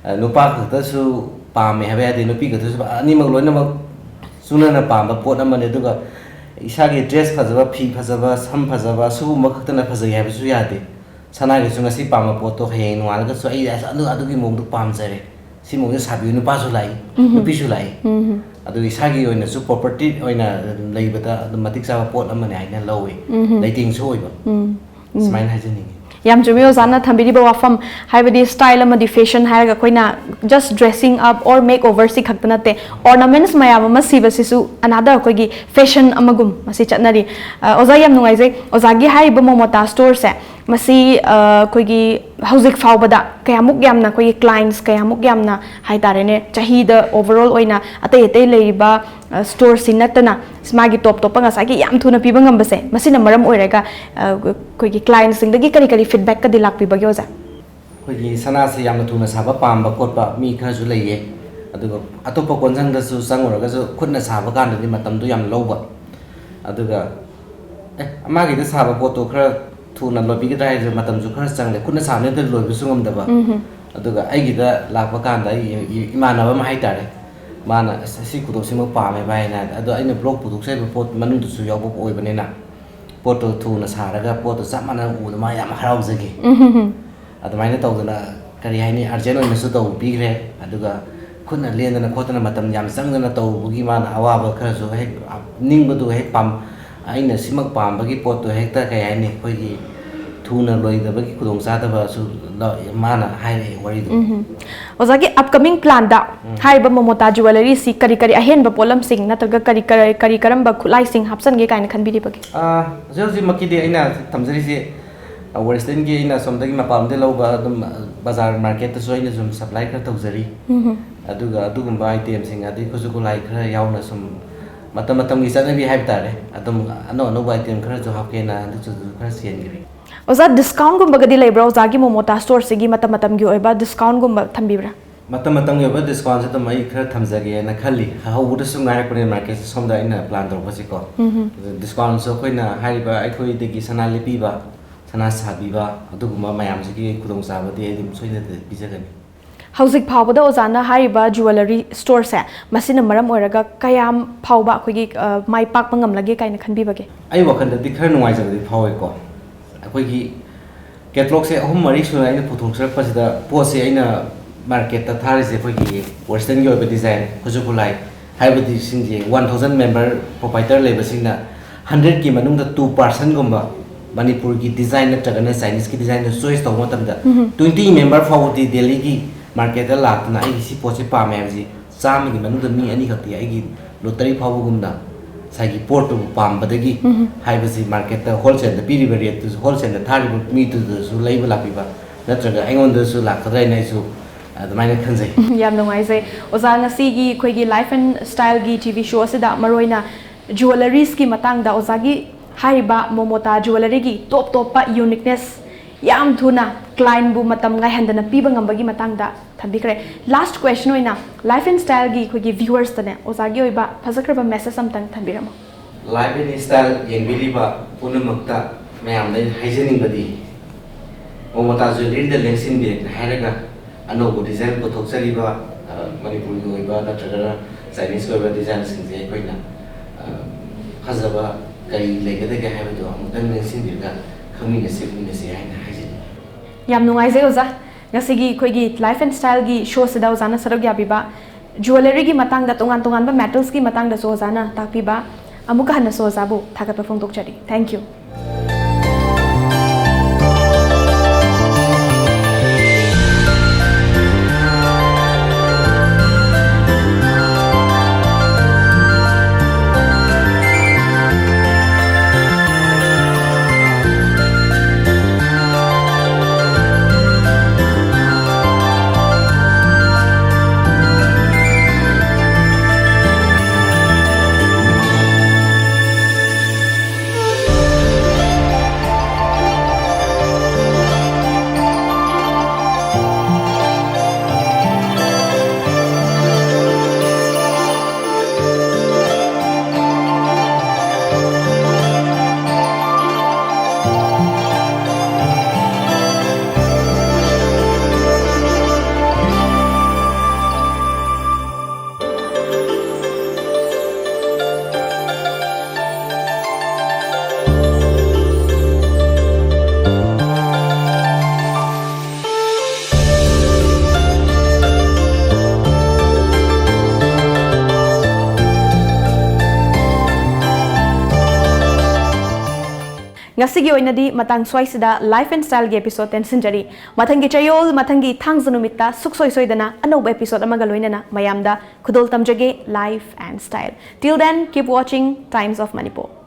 ꯑ, ꯅꯨꯄꯥ ꯈꯛꯇꯁꯨ ꯄꯥꯝꯃꯦ ꯍꯥꯏꯕ ꯌꯥꯗꯦ, ꯅꯨꯄꯤ ꯈꯛꯇꯁꯨ, ꯑꯅꯤꯃꯛ ꯂꯣꯏꯅꯃꯛ ꯆꯨꯅꯅ ꯄꯥꯝꯕ ꯄꯣꯠ ꯑꯃꯅꯤ꯫ ꯑꯗꯨꯒ ꯏꯁꯥꯒꯤ ꯗ꯭ꯔꯦꯁ ꯐꯖꯕ, ꯐꯤ ꯐꯖꯕ, ꯁꯝ ꯐꯖꯕ, ꯁꯤꯒꯨꯝꯕ ꯈꯛꯇꯅ ꯐꯖꯩ ꯍꯥꯏꯕꯁꯨ ꯌꯥꯗꯦ꯫ ꯁꯅꯥꯒꯤꯁꯨ ꯉꯁꯤ ꯄꯥꯝꯕ ꯄꯣꯠꯇꯣ ꯍꯌꯦꯡ ꯅꯣꯡꯉꯥꯜꯂꯒꯁꯨ ꯑꯩ ꯑꯁ ꯑꯗꯨ, ꯑꯗꯨꯒꯤ ꯃꯑꯣꯡꯗꯣ ꯄꯥꯝꯖꯔꯦ, ꯁꯤ ꯃꯑꯣꯡꯗ ꯁꯥꯕꯤꯌꯨ, ꯅꯨꯄꯥꯁꯨ ꯂꯥꯛꯏ, ꯅꯨꯄꯤꯁꯨ ꯂꯥꯛꯏ꯫ ꯑꯗꯨ ꯏꯁꯥꯒꯤ ꯑꯣꯏꯅꯁꯨ ꯄ꯭ꯔꯣꯄꯔꯇꯤ ꯑꯣꯏꯅ ꯂꯩꯕꯗ ꯑꯗꯨꯝ ꯃꯇꯤꯛ ꯆꯥꯕ ꯄꯣꯠ ꯑꯃꯅꯤ ꯍꯥꯏꯅ ꯂꯧꯏ, ꯂꯩꯇꯦꯡꯁꯨ ꯑꯣꯏꯕ꯫ ꯁꯨꯃꯥꯏꯅ ꯍꯥꯏꯖꯅꯤꯡꯉꯤ꯫ ꯌꯥꯝ ꯆꯨꯝꯃꯤ ꯑꯣꯖꯥꯅ ꯊꯝꯕꯤꯔꯤꯕ ꯋꯥꯐꯝ, ꯍꯥꯏꯕꯗꯤ ꯁ꯭ꯇꯥꯏꯜ ꯑꯃꯗꯤ ꯐꯦꯁꯟ ꯍꯥꯏꯔꯒ ꯑꯩꯈꯣꯏꯅ just dressing up or makeover ꯁꯤ ꯈꯛꯇ ꯅꯠꯇꯦ, ꯑꯣꯔꯅꯥꯃꯦꯟꯠꯁ ꯃꯌꯥꯝ ꯑꯃ ꯁꯤꯕꯁꯤꯁꯨ another ꯑꯩꯈꯣꯏꯒꯤ ꯐꯦꯁꯟ ꯑꯃꯒꯨꯝ ꯃꯁꯤ ꯆꯠꯅꯔꯤ꯫ ꯑ, ꯑꯣꯖꯥ, ꯌꯥꯝ ꯅꯨꯡꯉꯥꯏꯖꯩ꯫ ꯑꯣꯖꯥꯒꯤ ꯍꯥꯏꯔꯤꯕ ꯃꯣꯃꯣꯇꯥ ꯁ꯭ꯇꯣꯔꯁꯦ, ꯃꯁꯤ, ꯑ, ꯑꯩꯈꯣꯏꯒꯤ ꯍꯧꯖꯤꯛ ꯐꯥꯎꯕꯗ ꯀꯌꯥꯃꯨꯛ ꯌꯥꯝꯅ ꯑꯩꯈꯣꯏꯒꯤ ꯀ꯭ꯂꯥꯏꯟꯠꯁ ꯀꯌꯥꯃꯨꯛ ꯌꯥꯝꯅ ꯍꯥꯏ ꯇꯥꯔꯦꯅꯦ, ꯆꯍꯤꯗ ꯑꯣꯚꯔꯑꯣꯜ ꯑꯣꯏꯅ ꯑꯇꯩ ꯑꯇꯩ ꯂꯩꯔꯤꯕ, ꯑ, ꯁ꯭ꯇꯣꯔꯁꯤꯡ ꯅꯠꯇꯅ ꯃꯥꯒꯤ ꯇꯣꯞ ꯇꯣꯞꯄ ꯉꯁꯥꯏꯒꯤ ꯌꯥꯝ ꯊꯨꯅ ꯄꯤꯕ ꯉꯝꯕꯁꯦ, ꯃꯁꯤꯅ ꯃꯔꯝ ꯑꯣꯏꯔꯒ, ꯑ, ꯑꯩꯈꯣꯏꯒꯤ ꯀ꯭ꯂꯥꯏꯟꯠꯁꯤꯡꯗꯒꯤ ꯀꯔꯤ ꯀꯔꯤ ꯐꯤꯗꯕꯦꯛꯀꯗꯤ ꯂꯥꯛꯄꯤꯕꯒꯦ ꯑꯣꯖꯥ? ꯑꯩꯈꯣꯏꯒꯤ ꯁꯅꯥꯁꯦ ꯌꯥꯝꯅ ꯊꯨꯅ ꯁꯥꯕ ꯄꯥꯝꯕ ꯈꯣꯠꯄ ꯃꯤ ꯈꯔꯁꯨ ꯂꯩꯌꯦ꯫ ꯑꯗꯨꯒ ꯑꯇꯣꯞꯄ ꯀꯣꯟꯁꯪꯗꯁꯨ ꯆꯪꯉꯨꯔꯒꯁꯨ ꯈꯨꯠꯅ ꯁꯥꯕ ꯀꯥꯟꯗꯗꯤ ꯃꯇꯝꯗꯣ ꯌꯥꯝ ꯂꯧꯕ꯫ ꯑꯗꯨꯒ ꯑꯦ, ꯃꯥꯒꯤꯗ ꯁꯥꯕ ꯄꯣꯠꯇꯣ ꯈꯔ ꯊꯨꯅ ꯂꯣꯏꯕꯤꯒꯗ꯭ꯔꯥ ꯍꯥꯏꯔꯁꯨ ꯃꯇꯝꯁꯨ ꯈꯔ ꯆꯪꯗꯦ, ꯈꯨꯠꯅ ꯁꯥꯕꯅꯤꯅ ꯂꯣꯏꯕꯁꯨ ꯉꯝꯗꯕ꯫ ꯑꯗꯨꯒ ꯑꯩꯒꯤꯗ ꯂꯥꯛꯄ ꯀꯥꯟꯗ ꯑꯩꯒꯤ ꯏꯃꯥꯟꯅꯕ ꯑꯃ ꯍꯥꯏꯇꯥꯔꯦ, ꯃꯥꯅ "ꯑꯁ, ꯑꯁꯤ ꯈꯨꯗꯣꯞꯁꯤꯃ ꯄꯥꯝꯃꯦ ꯚꯥꯏ" ꯍꯥꯏꯅ꯫ ꯑꯗꯣ ꯑꯩꯅ ꯕ꯭ꯂꯣꯛ ꯄꯨꯊꯣꯛꯆꯔꯤꯕ ꯄꯣꯠ ꯃꯅꯨꯡꯗꯁꯨ ꯌꯥꯎꯕ ꯑꯣꯏꯕꯅꯤꯅ ꯄꯣꯠꯇꯣ ꯊꯨꯅ ꯁꯥꯔꯒ ꯄꯣꯠꯇꯣ ꯆꯞ ꯃꯥꯟꯅꯅ ꯎꯕꯗ ꯃꯥ ꯌꯥꯝ ꯍꯔꯥꯎꯖꯈꯤ꯫ ꯑꯗꯨꯃꯥꯏꯅ ꯇꯧꯗꯅ, ꯀꯔꯤ ꯍꯥꯏꯅꯤ, ꯑꯔꯖꯦꯟ ꯑꯣꯏꯅꯁꯨ ꯇꯧꯕꯤꯈ꯭ꯔꯦ꯫ ꯑꯗꯨꯒ ꯈꯨꯠꯅ ꯂꯦꯟꯗꯅ ꯈꯣꯠꯇꯅ ꯃꯇꯝ ꯌꯥꯝ ꯆꯪꯗꯅ ꯇꯧꯕꯒꯤ ꯃꯥꯅ ꯑꯋꯥꯕ ꯈꯔꯁꯨ ꯍꯦꯛ ꯅꯤꯡꯕꯗꯨ ꯍꯦꯛ ꯄꯥꯝ-, ꯑꯩꯅ ꯁꯤꯃꯛ ꯄꯥꯝꯕꯒꯤ ꯄꯣꯠꯇꯣ ꯍꯦꯛꯇ, ꯀꯩ ꯍꯥꯏꯅꯤ, ꯑꯩꯈꯣꯏꯒꯤ ꯊꯨꯅ ꯂꯣꯏꯗꯕꯒꯤ ꯈꯨꯗꯣꯡꯆꯥꯗꯕꯁꯨ ꯂ-, ꯃꯥꯅ ꯍꯥꯏꯔꯛꯑꯦ ꯋꯥꯔꯤꯗꯣ꯫ ꯑꯣꯖꯥꯒꯤ ꯑꯞꯀꯃꯤꯡ ꯄ꯭ꯂꯥꯟꯗ ꯍꯥꯏꯔꯤꯕ ꯃꯣꯃꯣꯇꯥ ꯖꯨꯋꯦꯂꯔꯤꯁꯤ ꯀꯔꯤ ꯀꯔꯤ ꯑꯍꯦꯟꯕ ꯄꯣꯠꯂꯝꯁꯤꯡ ꯅꯠꯇ꯭ꯔꯒ ꯀꯔꯤ ꯀꯔꯤ ꯀꯔꯤ ꯀꯔꯝꯕ ꯈꯨꯠꯂꯥꯏꯁꯤꯡ ꯍꯥꯞꯆꯟꯒꯦ ꯀꯥꯏꯅ ꯈꯟꯕꯤꯔꯤꯕꯒꯦ? ꯑꯥ, ꯍꯧꯖꯤꯛ ꯍꯧꯖꯤꯛꯃꯛꯀꯤꯗꯤ ꯑꯩꯅ ꯊꯝꯖꯔꯤꯁꯦ, ꯑ, ꯋꯦꯁꯇꯔꯟꯒꯤ ꯑꯩꯅ ꯑꯁꯣꯝꯗꯒꯤ ꯃꯄꯥꯟꯗꯒꯤ ꯂꯧꯕ ꯑꯗꯨꯝ, ꯑ, ꯕꯖꯥꯔ ꯃꯥꯔꯀꯦꯠꯇꯁꯨ ꯑꯩꯅ ꯁꯨꯝ ꯁꯄ꯭ꯂꯥꯏ ꯈꯔ ꯇꯧꯖꯔꯤ꯫ ꯑꯗꯨꯒ ꯑꯗꯨꯒꯨꯝꯕ ꯑꯥꯏꯇꯦꯝꯁꯤꯡ ꯑꯗꯩ ꯈꯨꯠꯁꯨ ꯈꯨꯠꯂꯥꯏ ꯈꯔ ꯌꯥꯎꯅ ꯁꯨꯝ ꯃꯇꯝ ꯃꯇꯝꯒꯤ ꯆꯠꯅꯕꯤ ꯍꯥꯏꯕ ꯇꯥꯔꯦ, ꯑꯗꯨꯝ ꯑꯅꯧ ꯑꯅꯧꯕ ꯑꯥꯏꯇꯦꯝ ꯈꯔꯁꯨ ꯍꯥꯞꯀꯦꯅ ꯍꯟꯗꯛꯁꯨ ꯈꯔ ꯆꯦꯟꯈ꯭ꯔꯦ꯫ ꯑꯣꯖꯥ, ꯗꯤꯁꯀꯥꯎꯟꯒꯨꯝꯕꯒꯗꯤ ꯂꯩꯕ꯭ꯔꯥ? ꯑꯣꯖꯥꯒꯤ ꯃꯣꯃꯣꯇꯥ ꯁ꯭ꯇꯣꯔꯁꯤꯒꯤ ꯃꯇꯝ ꯃꯇꯝꯒꯤ ꯑꯣꯏꯕ ꯗꯤꯁꯀꯥꯎꯟꯒꯨꯝꯕ ꯊꯝꯕꯤꯕ꯭ꯔꯥ? ꯃꯇꯝ ꯃꯇꯝꯒꯤ ꯑꯣꯏꯕ ꯗꯤꯁꯀꯥꯎꯟꯁꯦ ꯑꯗꯨꯝ ꯑꯩ ꯈꯔ ꯊꯝꯖꯒꯦꯅ ꯈꯜꯂꯤ꯫ ꯍꯧꯕꯗꯁꯨ ꯉꯥꯏꯔꯛꯄꯅꯦ ꯃꯥꯔꯀꯦꯠꯁꯦ, ꯁꯣꯝꯗ ꯑꯩꯅ ꯄ꯭ꯂꯥꯟ ꯇꯧꯔꯛꯄꯁꯤꯀꯣ꯫ ꯑꯗꯨ ꯗꯤꯁꯀꯥꯎꯟꯁꯨ ꯑꯩꯈꯣꯏꯅ ꯍꯥꯏꯔꯤꯕ ꯑꯩꯈꯣꯏꯗꯒꯤ ꯁꯅꯥ ꯂꯦꯞꯄꯤꯕ, ꯁꯅꯥ ꯁꯥꯕꯤꯕ, ꯑꯗꯨꯒꯨꯝꯕ ꯃꯌꯥꯝꯁꯤꯒꯤ ꯈꯨꯗꯣꯡꯆꯥꯕꯗꯤ ꯑꯩ ꯑꯗꯨꯝ ꯁꯣꯏꯗꯅ ꯄꯤꯖꯒꯅꯤ꯫ ꯍꯧꯖꯤꯛ ꯐꯥꯎꯕꯗ ꯑꯣꯖꯥꯅ ꯍꯥꯏꯔꯤꯕ ꯖꯨꯋꯦꯂꯔꯤ ꯁ꯭ꯇꯣꯔꯁꯦ, ꯃꯁꯤꯅ ꯃꯔꯝ ꯑꯣꯏꯔꯒ ꯀꯌꯥꯝ ꯐꯥꯎꯕ ꯑꯩꯈꯣꯏꯒꯤ, ꯑ, ꯃꯥꯏ ꯄꯥꯛꯄ ꯉꯝꯂꯒꯦ ꯀꯥꯏꯅ ꯈꯟꯕꯤꯕꯒꯦ? ꯑꯩ ꯋꯥꯈꯜꯗꯗꯤ ꯈꯔ ꯅꯨꯡꯉꯥꯏꯖꯕꯗꯤ ꯐꯥꯎꯋꯦꯀꯣ꯫ ꯑꯩꯈꯣꯏꯒꯤ ꯀꯦꯇꯂꯣꯛꯁꯦ ꯑꯍꯨꯝ ꯃꯔꯤ ꯁꯨꯅ ꯑꯩꯅ ꯄꯨꯊꯣꯛꯆꯔꯛꯄꯁꯤꯗ, ꯄꯣꯠꯁꯦ ꯑꯩꯅ ꯃꯥꯔꯀꯦꯠꯇ ꯊꯥꯔꯤꯁꯦ ꯑꯩꯈꯣꯏꯒꯤ ꯋꯦꯁꯇꯔꯟꯒꯤ ꯑꯣꯏꯕ ꯗꯤꯖꯥꯏꯟ, ꯈꯨꯠꯁꯨ ꯈꯨꯠꯂꯥꯏ ꯍꯥꯏꯕꯗꯤ ꯁꯤꯡꯁꯦ, ꯋꯥꯟ ꯊꯥꯎꯖꯟ ꯃꯦꯝꯕꯔ ꯄ꯭ꯔꯣꯄꯥꯏꯇꯔ ꯂꯩꯕꯁꯤꯡꯅ ꯍꯟꯗ꯭ꯔꯦꯠꯀꯤ ꯃꯅꯨꯡꯗ ꯇꯨ ꯄꯥꯔꯁꯟꯒꯨꯝꯕ ꯃꯅꯤꯄꯨꯔꯒꯤ ꯗꯤꯖꯥꯏꯟ ꯅꯠꯇ꯭ꯔꯒꯅ ꯆꯥꯏꯅꯤꯁꯀꯤ ꯗꯤꯖꯥꯏꯟꯗ ꯆꯣꯏꯁ ꯇꯧꯕ ꯃꯇꯝꯗ, ꯇ꯭ꯋꯦꯟꯇꯤ ꯃꯦꯝꯕꯔ ꯐꯥꯎꯕꯗꯤ ꯗꯦꯜꯂꯤꯒꯤ ꯃꯥꯔꯀꯦꯠꯇ ꯂꯥꯛꯇꯨꯅ ꯑꯩꯒꯤ ꯁꯤ ꯄꯣꯠꯁꯦ ꯄꯥꯝꯃꯦ ꯍꯥꯏꯕꯁꯤ ꯆꯥꯝꯃꯒꯤ ꯃꯅꯨꯡꯗ ꯃꯤ ꯑꯅꯤꯈꯛꯇꯤ ꯑꯩꯒꯤ ꯂꯣꯇꯔꯤ ꯐꯥꯎꯕꯒꯨꯝꯅ ꯉꯁꯥꯏꯒꯤ ꯄꯣꯠꯇꯨꯕꯨ ꯄꯥꯝꯕꯗꯒꯤ ꯍꯥꯏꯕꯁꯤ ꯃꯥꯔꯀꯦꯠꯇ ꯍꯣꯜꯁꯦꯜꯗ ꯄꯤꯔꯤꯕ ꯔꯦꯠꯇꯨꯁꯨ, ꯍꯣꯜꯁꯦꯜꯗ ꯊꯥꯔꯤꯕ ꯃꯤꯗꯨꯗꯁꯨ ꯂꯩꯕ ꯂꯥꯛꯄꯤꯕ ꯅꯠꯇ꯭ꯔꯒ ꯑꯩꯉꯣꯟꯗꯁꯨ ꯂꯥꯛꯀꯗ꯭ꯔꯥ ꯍꯥꯏꯅ ꯑꯩꯁꯨ ꯑꯗꯨꯃꯥꯏꯅ ꯈꯟꯖꯩ꯫ ꯌꯥꯝ ꯅꯨꯡꯉꯥꯏꯖꯩ꯫ ꯑꯣꯖꯥ, ꯉꯁꯤꯒꯤ ꯑꯩꯈꯣꯏꯒꯤ ꯂꯥꯏꯐ ꯑꯦꯟ ꯁ꯭ꯇꯥꯏꯜꯒꯤ ꯇꯤ ꯚꯤ ꯁꯣ ꯑꯁꯤꯗ ꯃꯔꯨꯑꯣꯏꯅ ꯖꯨꯋꯦꯂꯔꯤꯁꯀꯤ ꯃꯇꯥꯡꯗ ꯑꯣꯖꯥꯒꯤ ꯍꯥꯏꯔꯤꯕ ꯃꯣꯃꯣꯇꯥ ꯖꯨꯋꯦꯂꯔꯤꯒꯤ ꯇꯣꯞ ꯇꯣꯞꯄ ꯌꯨꯅꯤꯛꯅꯦꯁ, ꯌꯥꯝ ꯊꯨꯅ ꯀ꯭ꯂꯥꯏꯟꯕꯨ ꯃꯇꯝ ꯉꯥꯏꯍꯟꯗꯅ ꯄꯤꯕ ꯉꯝꯕꯒꯤ ꯃꯇꯥꯡꯗ ꯊꯝꯕꯤꯈ꯭ꯔꯦ꯫ ꯂꯥꯁ ꯀ꯭ꯋꯦꯁꯟ ꯑꯣꯏꯅ ꯂꯥꯏꯐ ꯑꯦꯟ ꯁ꯭ꯇꯥꯏꯜꯒꯤ ꯑꯩꯈꯣꯏꯒꯤ ꯚ꯭ꯌꯨꯋꯔꯁꯇꯅꯦ, ꯑꯣꯖꯥꯒꯤ ꯑꯣꯏꯕ ꯐꯖꯈ꯭ꯔꯕ ꯃꯦꯁꯦꯖ ꯑꯝꯇꯪ ꯊꯝꯕꯤꯔꯝꯃꯣ꯫ ꯂꯥꯏꯐ ꯑꯦꯟ ꯁ꯭ꯇꯥꯏꯜ ꯌꯦꯡꯕꯤꯔꯤꯕ ꯄꯨꯝꯅꯃꯛꯇ ꯃꯌꯥꯝꯗ ꯑꯩꯅ ꯍꯥꯏꯖꯅꯤꯡꯕꯗꯤ, ꯃꯣꯃꯣꯇꯥ ꯖꯨꯋꯦꯂꯔꯤꯗ ꯂꯦꯡꯁꯤꯟꯕꯤꯔꯛꯅ ꯍꯥꯏꯔꯒ ꯑꯅꯧꯕ ꯗꯤꯖꯥꯏꯟ ꯄꯨꯊꯣꯛꯆꯔꯤꯕ, ꯑ, ꯃꯅꯤꯄꯨꯔꯒꯤ ꯑꯣꯏꯕ ꯅꯠꯇ꯭ꯔꯒꯅ ꯆꯥꯏꯅꯤꯁꯀꯤ ꯑꯣꯏꯕ ꯗꯤꯖꯥꯏꯟꯁꯤꯡꯁꯦ ꯑꯩꯈꯣꯏꯅ, ꯑ, ꯐꯖꯕ ꯀꯔꯤ ꯂꯩꯒꯗꯒꯦ ꯍꯥꯏꯕꯗꯣ ꯑꯃꯨꯛꯇꯪ ꯂꯦꯡꯁꯤꯟꯕꯤꯔꯒ ꯈꯪꯃꯤꯟꯅꯁꯤ, ꯎꯃꯤꯟꯅꯁꯤ ꯍꯥꯏꯅ ꯍꯥꯏꯖꯅꯤꯡꯉꯤ꯫ ꯌꯥꯝ ꯅꯨꯡꯉꯥꯏꯖꯩ ꯑꯣꯖꯥ꯫ ꯉꯁꯤꯒꯤ ꯑꯩꯈꯣꯏꯒꯤ ꯂꯥꯏꯐ ꯑꯦꯟ ꯁ꯭ꯇꯥꯏꯜꯒꯤ ꯁꯣꯁꯤꯗ ꯑꯣꯖꯥꯅ ꯁꯔꯨꯛ ꯌꯥꯕꯤꯕ, ꯖꯨꯋꯦꯂꯔꯤꯒꯤ ꯃꯇꯥꯡꯗ, ꯇꯣꯉꯥꯟ ꯇꯣꯉꯥꯟꯕ ꯃꯦꯇꯜꯁꯀꯤ ꯃꯇꯥꯡꯗꯁꯨ ꯑꯣꯖꯥꯅ ꯇꯥꯛꯄꯤꯕ, ꯑꯃꯨꯛꯀ ꯍꯟꯅꯁꯨ ꯑꯣꯖꯥꯕꯨ ꯊꯥꯒꯠꯄ ꯐꯣꯡꯗꯣꯛꯆꯔꯤ꯫ Thank you. ꯉꯁꯤꯒꯤ ꯑꯣꯏꯅꯗꯤ ꯃꯇꯥꯡ ꯁ꯭ꯋꯥꯏꯁꯤꯗ Life and Styleꯒꯤ episode ꯇꯦꯟꯁꯤꯟꯖꯔꯤ꯫ ꯃꯊꯪꯒꯤ ꯆꯌꯣꯜ, ꯃꯊꯪꯒꯤ ꯊꯥꯡꯖ ꯅꯨꯃꯤꯠꯇ ꯁꯨꯛꯁꯣꯏ ꯁꯣꯏꯗꯅ ꯑꯅꯧꯕ episode ꯑꯃꯒ ꯂꯣꯏꯅꯅ ꯃꯌꯥꯝꯗ ꯈꯨꯗꯣꯜ ꯇꯝꯖꯒꯦ꯫ Life and Style, till then, keep watching Times of Manipur.